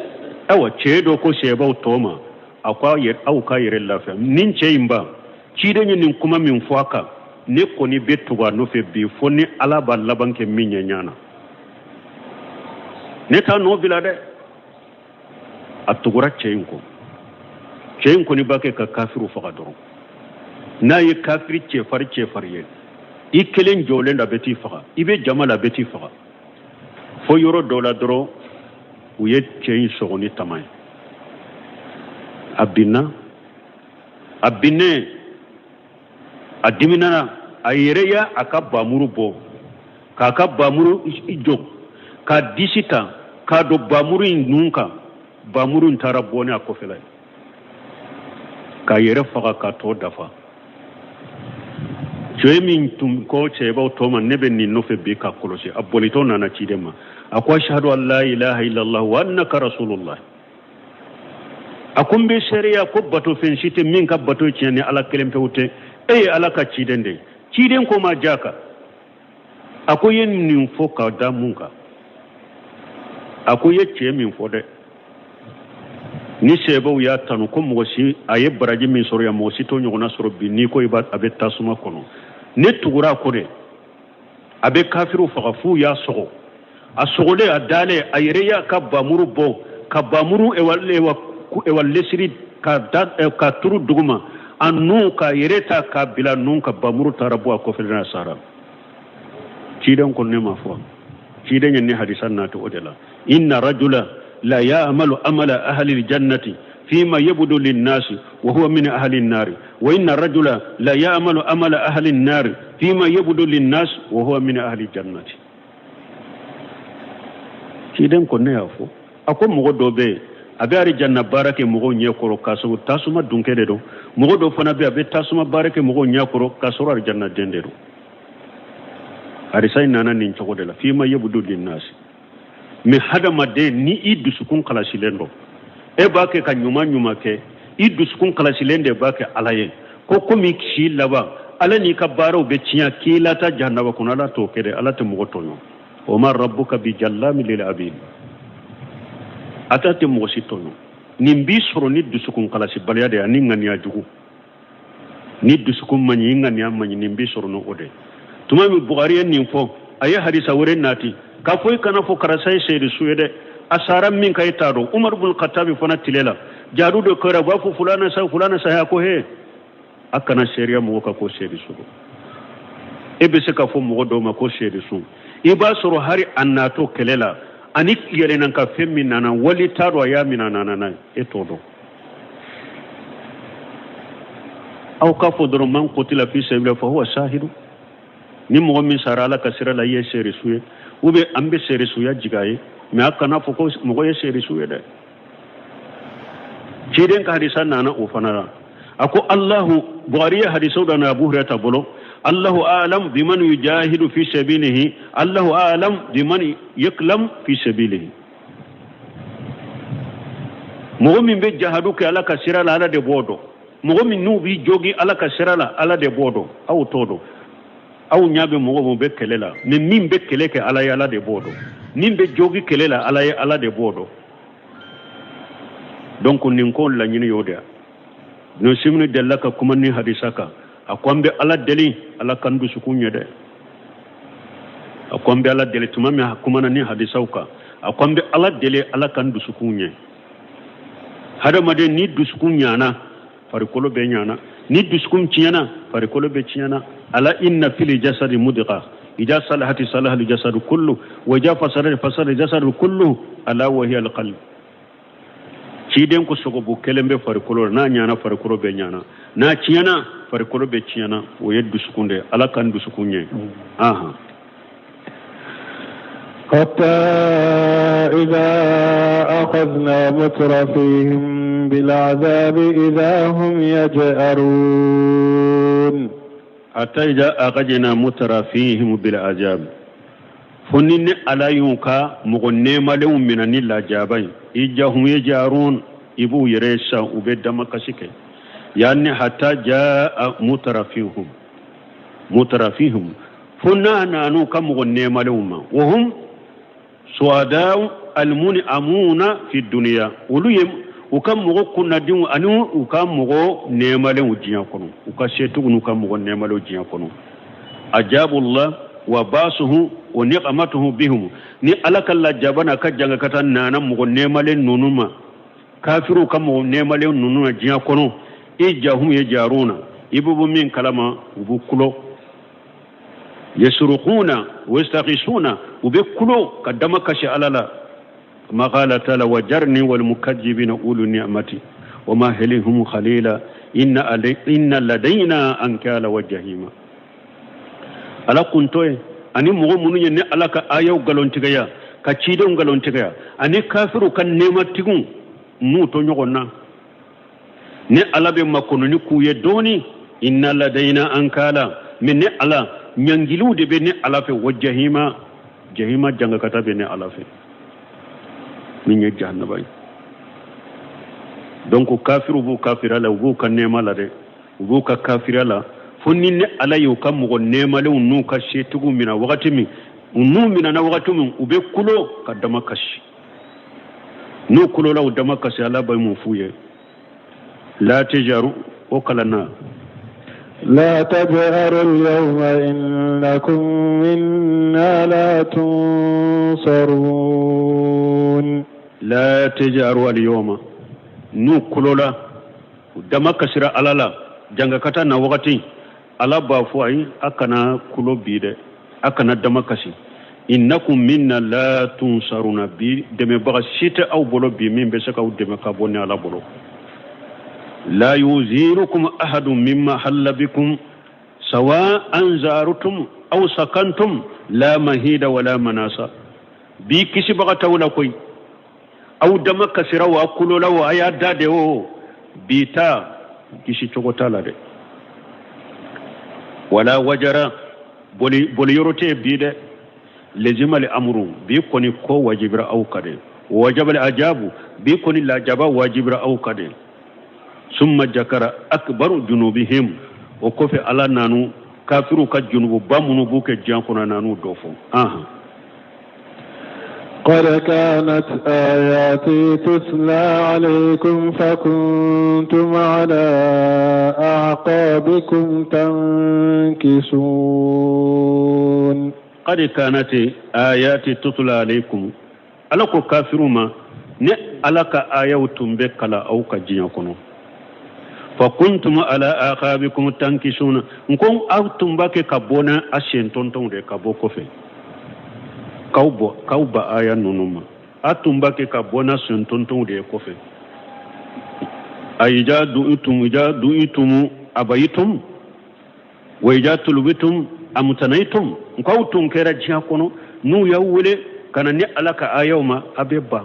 Ayiwa, cɛ dɔ ko sɛbɛw tɔ ma, a ko aw k'a yɛrɛ lafiya, nin cɛ in ban, ciden ye nin kuma min fɔ a kan, ne kɔni bɛ tugu a nɔfɛ bi fo ni Ala b'a laban kɛ min ɲɛ ɲana. Ne t'a nɔ bila dɛ. A tugura cɛ in kɔ. Cɛ in kɔni b'a kɛ ka kafiriw faga dɔrɔn. N'a ye kafiri cɛfari cɛfari ye, i kelen jɔlen don, a bɛ t'i faga. I bɛ jama la, a bɛ t'i faga. Fo yɔrɔ dɔ la dɔrɔn, u ye cɛ in sɔgɔ ni tama ye. A binna, a binnen, a diminana, a yɛrɛ y'a a ka bamuru bɔ, k'a ka bamuru jɔ, k'a disi ta, k'a don bamuru in nun kan. Bamuru in taara bɔ ni a kɔfɛla ye, k'a yɛrɛ faga k'a tɔ dafa. Cɛ min tun ko cɛbaw tɔ ma, ne bɛ nin nɔfɛ bi ka kɔlɔsi. A bolitɔ nana ciden ma, a ko ashhadu an la ilaha illallah wa annaka rasulullah. A ko n bɛ seereya ko batofɛn si tɛ min ka bato tiɲɛ ni Ala kelen pewu tɛ, e ye Ala ka ciden de ye. Ciden ko ma ja kan. A ko i ye nin fɔ ka da mun kan? A ko i ye cɛ min fɔ dɛ, ni sɛbɛw y'a tanu ko mɔgɔ si a ye baraji min sɔrɔ yan, mɔgɔ si t'o ɲɔgɔnna sɔrɔ bi, n'i ko i b'a a bɛ tasuma kɔnɔ. Ne tugura a kɔ de, a bɛ kafiriw faga f'u y'a sɔgɔ. A sɔgɔlen, a dalen, a yɛrɛ y'a ka bamuru bɔ ka bamuru ewa ewa ewa lesiri ka da ka turu duguma, a nun ka yɛrɛ ta k'a bila nun ka bamuru taara bɔ a kɔfɛ n'a sara. Ciden ko ne ma fɔ, ciden ye ni hadisa nati o de la: inna rajula la ya'malu amala ahli aljannati fima yabdu linnasi wa huwa min ahli an-nari wa inna rajula la ya'malu amala ahli an-nari fima yabdu linnasi wa huwa min ahli jannati. Ciden ko ne y'a fɔ, a ko mɔgɔ dɔ bɛ yen, a bɛ arijanna baara kɛ mɔgɔw ɲɛ kɔrɔ k'a sɔrɔ tasuma dunkɛ de don. Mɔgɔ dɔ fana bɛ yen, a bɛ tasuma baara kɛ mɔgɔw ɲɛ kɔrɔ k'a sɔrɔ arijanna den de don. Hadisa in nana nin cogo de la, fima yabdu linnasi. Mais hadamaden, ni i dusukun kalasilen don, e b'a kɛ ka ɲuman ɲuman kɛ, i dusukun kalasilen de b'a kɛ Ala ye ko komi si laban Ala n'i ka baaraw bɛ tiɲɛ k'i lata jahanaba kɔnɔ. Ala t'o kɛ dɛ, Ala tɛ mɔgɔ tɔɲɔ. Wa ma rabbuka bi jallami lil abid, a ta tɛ mɔgɔ si tɔɲɔ. Nin b'i sɔrɔ ni dusukun kalasibaliya de ye ani ŋaniya jugu. Ni dusukun man ɲi, i ŋaniya man ɲi, nin b'i sɔrɔ n'o de. Tuma min Bugari ye nin fɔ, a ye hadisa wɛrɛ nati k'a fɔ i kana fɔ karisa ye seyidu su ye dɛ, a sara min kan e t'a dɔn. Umaru bun Katabi fana tile la, jadu dɔ kɛra, u b'a fɔ fulana sa, fulana sa. A ko he, a kana seereya mɔgɔ kan ko seyidu su don. E bɛ se k'a fɔ mɔgɔ dɔw ma ko seyidu su, i b'a sɔrɔ hari a natɔ kɛlɛ la ani yɛlɛnna ka fɛn min nana, wali t'a dɔn a y'a minɛ a nana n'a ye, e t'o dɔn. Aw k'a fɔ dɔrɔn man kutila fi sabila fa huwa sahidu. Ni mɔgɔ min sara Ala ka sira la, i ye seeresu ye, ou bien an bɛ seeresuya jigin a ye. Mais a kana fɔ ko mɔgɔ ye seeresu ye dɛ. Ciden ka hadisa nana o fana la, a ko Allahu, Buhari ye hadisaw da na Abu Hurairata bolo: Allahu alam biman yujahidu fi sabilihi, Allahu alam biman yaklam fi sabilihi. Mɔgɔ min bɛ jahadu kɛ Ala ka sira la, Ala de b'o dɔn. Mɔgɔ min n'u b'i jogi Ala ka sira la, Ala de b'o dɔn, aw t'o dɔn. Aw ɲɛ bɛ mɔgɔ min bɛ kɛlɛ la, mais min bɛ kɛlɛ kɛ Ala ye, Ala de b'o dɔn. Min bɛ jogi kɛlɛ la Ala ye, Ala de b'o dɔn. Donc nin ko laɲini y'o de ye. Nin simini delila ka kuma ni hadisa kan, a ko an bɛ Ala deli, Ala k'an dusukun ɲɛ dɛ. A ko an bɛ Ala deli, tuma min a kumana ni hadisaw kan, a ko an bɛ Ala deli, Ala k'an dusukun ɲɛ. Hadamaden, ni dusukun ɲana, farikolo bɛ ɲana. Ni dusukun tiɲɛna, farikolo bɛ tiɲɛna. Ala inna fil jasadi mudga ida salahati salaha al jasadu kullu wa ida fasada fasada jasadu kullu ala wa hiya al qalb. Ciden ko sogobu kelen bɛ farikolo la, n'a ɲana, farikolo bɛ ɲana, n'a tiɲɛna, farikolo bɛ tiɲɛna. O ye dusukun de ye. Ala k'an dusukun ɲɛ. Ahan.
حتى إذا أخذنا مترفيهم بالعذاب إذا هم يجأرون.
حتى إذا أخذنا مترفيهم بالعذاب, fo ni ne Ala y'u ka mɔgɔ nɛɛmalenw minɛ ni lajaba ye, iza hum yajarun, i b'u yɛrɛ san, u bɛ damakasi kɛ. Yani hatta jaa mutarafihum, mutarafihum, fo n'a nan'u ka mɔgɔ nɛɛmalenw ma. Wa hum suadaw almun'amuna fi duniya, olu ye u ka mɔgɔ kunnadiw ani u ka mɔgɔ nɛɛmalenw diɲɛ kɔnɔ, u ka setigiw n'u ka mɔgɔ nɛɛmalenw diɲɛ kɔnɔ. Ajabullah wa basuhu wa niqamatuhu bihum, ni Ala ka lajaba n'a ka jangakata nana mɔgɔ nɛɛmalen ninnu ma, kafiriw ka mɔgɔ nɛɛmalen ninnu na diɲɛ kɔnɔ, iza hum yajaruna, i bɛ bɔ min kalama, u bɛ kulo, yasrukuna wa yastakhisuna, u bɛ kulo ka dama kasi Ala la. Kama qala taala wa jarni wal mukajjibina ulu ni'mati wa mahilihum khalila inna inna ladayna ankala wa jahima. Ala kuntɔ ye ani mɔgɔ minnu ye ni Ala ka ayaw nkalontigɛya, ka cidenw nkalontigɛya, ani kafiriw ka nɛɛmatigiw n'u to ɲɔgɔn na, ni Ala bɛ makɔnɔni k'u ye dɔɔni. Inna ladayna ankala, Mais ne Ala, ɲangiliw de bɛ ne Ala fɛ, wa jahima, jahima jangakata bɛ ne Ala fɛ, min ye jahanaba ye. Donc kafiru b'u kafira la, u b'u ka nɛɛma la dɛ, u b'u ka kafiriya la, fo ni ne Ala y'u ka mɔgɔ nɛɛmalenw n'u ka setigiw mina wagati min, u n'u minana wagati min, u bɛ kulo ka dama kasi. N'u kulola u dama kasi, Ala bɛ mun f'u ye? La tajaru, o kalanna.
لا تجأروا اليوم إنكم منا لا تنصرون.
لا تجأروا اليوم, n'u kulola u dama kasira Ala la jangakata na wagati, Ala b'a fɔ: ayi, a kana kulo bi dɛ, a kana dama kasi. Innakum minna la tunsaruna, bi dɛmɛbaga si tɛ aw bolo bi min bɛ se k'aw dɛmɛ ka bɔ ni Ala bolo. La yuzirukum ahadun mimma halla bikum sawa'an zarutum aw sakantum, la mahida wala manasa. Bi kisibaga t'aw la koyi, aw dama kasira wa kulola wa a y'a da de o, bi ta kisi cogo t'a la dɛ. Wala wajara, boli boli yɔrɔ tɛ bi dɛ. Lezimali amuru, bi kɔni ko wajibira aw ka dɛ. Wajabali ajabu, bi kɔni lajaba wajibira aw ka dɛ. Summa jakara akbaru junubihim, o kɔfɛ Ala nanu kafiru ka junububa minnu b'u kɛ diɲɛ kɔnɔ, nanu dɔ fɔ ahan.
قد كانت آياتي تتلى عليكم فكنتم على أعقابكم تنكصون.
قد كانت آياتي تتلى عليكم, Ala ko kafiru ma, ne Ala ka ayaw tun bɛ kala aw ka diɲɛ kɔnɔ, fa kuntum ala aqabikum tankisuna, n ko aw tun b'a kɛ ka bɔ n'a a sen tɔntɔnw de ka bɔ kɔfɛ k'aw bɔ k'aw ba aya ninnu ma, a tun b'a kɛ ka bɔ n'a sen tɔntɔnw de ye kɔfɛ. A ija du'itum, ija du'itum abayitum wa ija tulubitum amtanaitum, n k'aw tun kɛra diɲɛ kɔnɔ, n'u y'aw wele ka na ni Ala ka ayaw ma, a bɛ ban.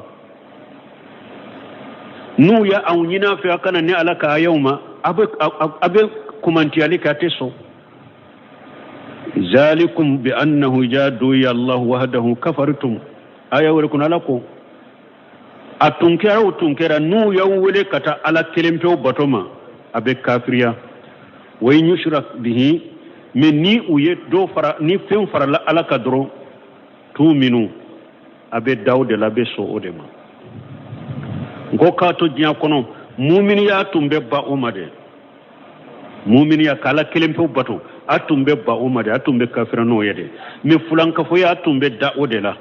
N'u ya aw ɲini a fɛ a kana ni Ala ka ayaw ma, a bɛ kumantiyali kɛ, a tɛ sɔn. Zalikum bi annahu ija du'iya Allah wahdahu kafartum. Aya wɛrɛ kɔnɔ, Ala ko a tun kɛra, o tun kɛra, n'u y'aw wele ka taa Ala kelen pewu bato ma, a bɛ kafiriya. Wa in yushrak bihi, mais ni u ye dɔ fara, ni fɛn farala Ala ka dɔrɔn, tu'minu, a bɛ da o de la, a bɛ sɔn o de ma. N ko k'a to diɲɛ kɔnɔ, muminiya tun bɛ ba o ma dɛ, muminiya k'Ala kelen pewu bato, a tun bɛ ba o ma dɛ, a tun bɛ kafira n'o ye dɛ, mais fulankafoya, a tun bɛ da o de la.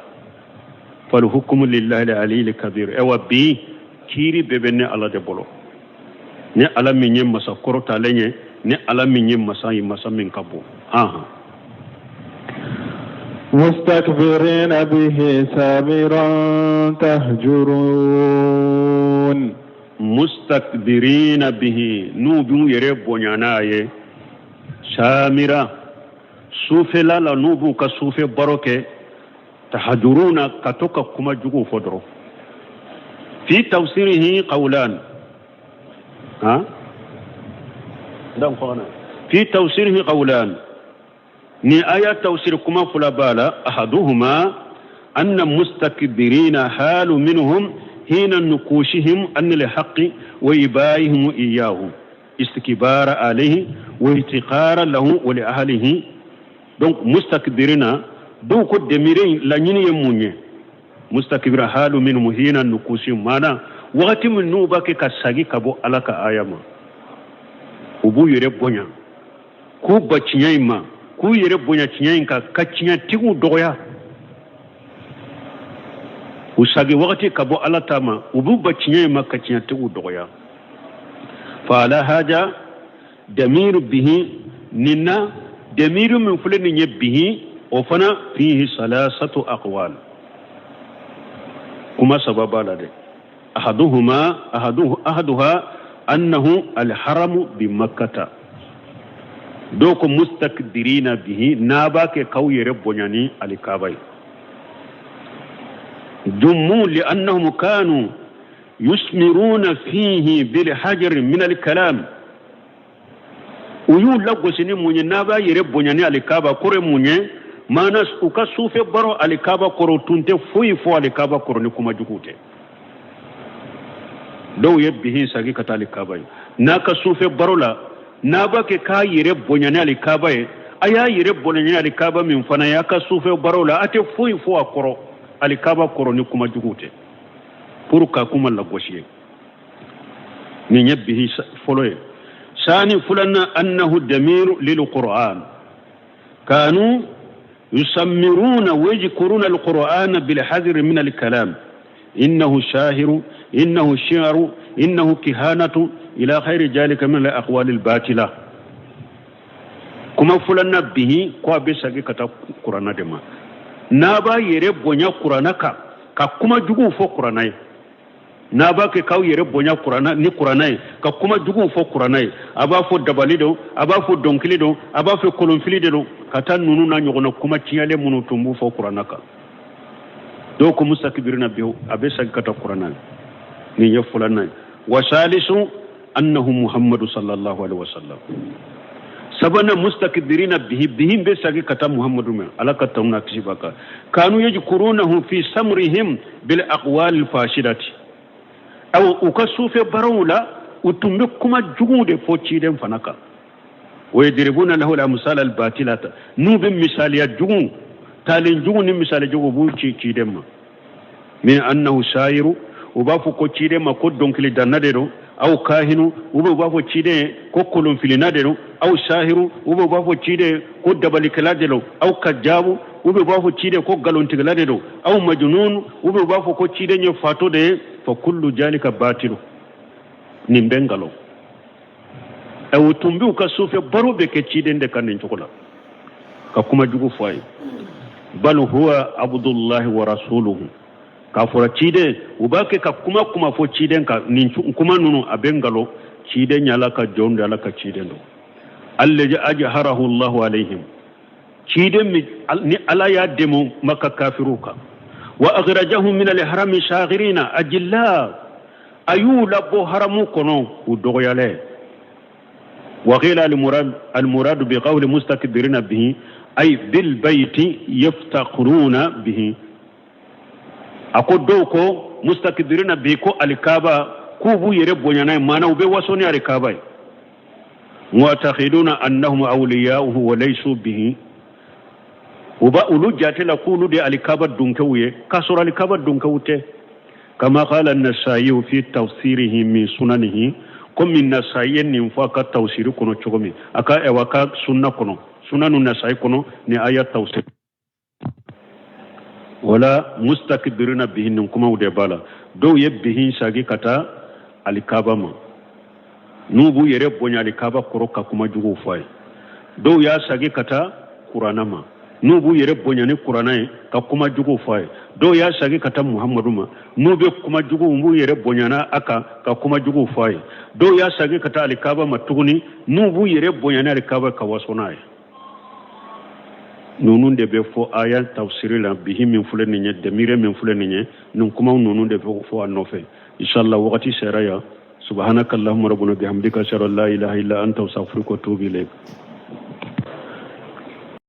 Falhukumu lillahi aliyil kabir. Ewa bi kiiri bɛɛ bɛ ne Ala de bolo, ne Ala min ye masa kɔrɔtalen ye, ne Ala min ye masa ye, masa min ka bon ahan.
مستكبرين به سامرا تهجرون.
Mustakbirina bihi, n'u b'u yɛrɛ bonya n'a ye, samira, sufɛla la, n'u b'u ka sufɛ baro kɛ, tahajuruna, ka to ka kuma juguw fɔ dɔrɔn. Fi tafsirihi qawlan ha dan fana, fi tafsirihi qawlan, ni aya tafsir kuma fila b'a la. Ahaduhuma anna mustakbirina halu minhum hina nukushihim an lilhaqqi wa ibaihim iyyahu istikbara alayhi wa ihtiqara lahu wa li ahlihi. Donc mustakbirina, dɔw ko demire laɲini ye mun ye? Mustakbira halu minhum hina nukushihim, maana wagati min n'u b'a kɛ ka sagi ka bɔ Ala ka aya ma, u b'u yɛrɛ bonya k'u ba tiɲɛ in ma, k'u yɛrɛ bonya tiɲɛ in kan ka tiɲɛtigiw dɔgɔya. U sagi wagati ka bɔ Ala ta ma, u b'u ba tiɲɛ in ma ka tiɲɛtigiw dɔgɔya. Fa ala haja damiru bihi, nin na damiru min filɛ nin ye bihi, o fana fihi salasatu aqwal, kuma saba b'a la dɛ. Ahaduhuma ahaduha annahu alharamu bi makkata. Dɔw ko mustakbirina bihi, n'a b'a kɛ k'aw yɛrɛ bonya ni alikaba ye. Jummu li'annahum kanu yusmiruna fihi bilhajar min alkalam, u y'u y'u lagosi ni mun ye? N'a b'a yɛrɛ bonya ni alikaba kɔrɔ ye mun ye? Maana u ka sufɛ baro alikaba kɔrɔ tun tɛ foyi fɔ alikaba kɔrɔ ni kuma jugu tɛ. Dɔw ye bihi sagi ka taa alikaba ye. N'a ka sufɛ baro la, n'a b'a kɛ k'a yɛrɛ bonya ni alikaba ye, a y'a yɛrɛ bonya ni alikaba min fana ye, a ka sufɛ baro la, a tɛ foyi fɔ a kɔrɔ alikaba kɔrɔ ni kuma jugu tɛ, pour ka kuma lagosi ye. Nin ye bihi fɔlɔ ye. Sani filanan, annahu damiru lil qur'an kanu yusammiruna wa yajkuruna alqur'ana bilhadri min alkalam innahu shahiru innahu shi'ru innahu kihanatu ila khairi jalika min alaqwali albatila. Kuma filanan bihi ko a bɛ sagi ka taa kuranna de ma. N'a b'a yɛrɛ bonya kuranna kan ka kuma juguw fɔ kuranna ye, n'a b'a kɛ k'aw yɛrɛ bonya kuranna ni kuranna ye ka kuma juguw fɔ kuranna ye, a b'a fɔ dabali don, a b'a fɔ dɔnkili don, a b'a fɔ kolonfili de don, ka taa ninnu n'a ɲɔgɔnna kuma tiɲɛlen minnu tun b'u fɔ kuranna kan. Dɔw ko mustakbirina bihi, a bɛ sagi ka taa kuranna ye. Nin ye filanan ye. Wa salisu annahu muhammadu sallallahu alaihi wasallam. Sabanan, mustakbirina bihi, bihi bɛ sagi ka taa muhammadu ma, Ala ka tanu n'a kisi b'a kan. Kanu yajkurunahu fi samrihim bil aqwal fasidati. Aw u ka sufɛ barow la, u tun bɛ kuma juguw de fɔ ciden fana kan. Wa yadribuna lahu al amsal al batilata, n'u bɛ misaliya jugu, talen jugu ni misali jugu b'u ci ciden ma. Min annahu sha'iru, u b'a fɔ ko ciden ma ko dɔnkili danna de don, aw kahinu, u bɛ u b'a fɔ ciden ko kolonfilina de don, aw sahiru, u bɛ u b'a fɔ ciden ko dabalikɛla de don, aw kajabu, u bɛ u b'a fɔ ciden ko nkalontigɛla de don, aw majnun, u bɛ u b'a fɔ ko ciden ye fatɔ de ye. Fa kullu jalika batilu, nin bɛɛ nkalon. U tun b'u ka sufɛ baro bɛ kɛ ciden de kan nin cogo la ka kuma jugu fɔ a ye. Bal huwa abdullahi wa rasuluhu. K'a fɔra ciden, u b'a kɛ ka kuma kuma fɔ ciden kan, nin kuma ninnu a bɛ nkalon. Ciden ye Ala ka jɔn de, Ala ka ciden don. Allazi ajharahu Allahu alayhim, ciden min ni Ala y'a dɛmɛ Maka kafiriw kan. Wa akhrajahum min alharami saghirina ajilla, a y'u labɔ haramu kɔnɔ u dɔgɔyalen. Wa qila almuradu bi qawli mustakbirina bihi ay bil bayti yaftaqiruna bihi. A ko dɔw ko mustakbirina bihi ko alikaba, k'u b'u yɛrɛ bonya n'a ye, maana u bɛ waso ni alikaba ye. Mu'taqiduna annahum awliya'uhu wa laysu bihi, u b'a olu jate la k'olu de alikaba dunkew ye, k'a sɔrɔ alikaba dunkew tɛ. Kama qala an-nasa'i fi tafsirihi min sunanihi, komi Nasa'i ye nin fɔ a ka tafsiri kɔnɔ cogo min, a ka ɛwa ka sunna kɔnɔ, sunanu Nasa'i kɔnɔ ni aya tafsir. Wala mustakbirina bihi, nin kumaw de b'a la. Dɔw ye bihi sagi ka taa alikaba ma, n'u b'u yɛrɛ bonya alikaba kɔrɔ ka kuma juguw fɔ a ye. Dɔw y'a sagi ka taa kuranna ma, n'u b'u yɛrɛ bonya ni kuranna ye ka kuma juguw fɔ a ye. Dɔw y'a sagi ka taa Muhamadu ma, n'u bɛ kuma juguw b'u yɛrɛ bonyana a kan ka kuma juguw fɔ a ye. Dɔw y'a sagi ka taa alikaba ma tuguni, n'u b'u yɛrɛ bonya ni alikaba ka waso n'a ye. Ninnu de bɛ fɔ aya tafsiri la. Bihi min filɛ nin ye, damire min filɛ nin ye, nin kumaw ninnu de bɛ fɔ a nɔfɛ. Inshallah, wagati sera yan. Subhanaka allahumma rabbana bihamdika, ashhadu an la ilaha illa anta, astaghfiruka wa atubu ilayk.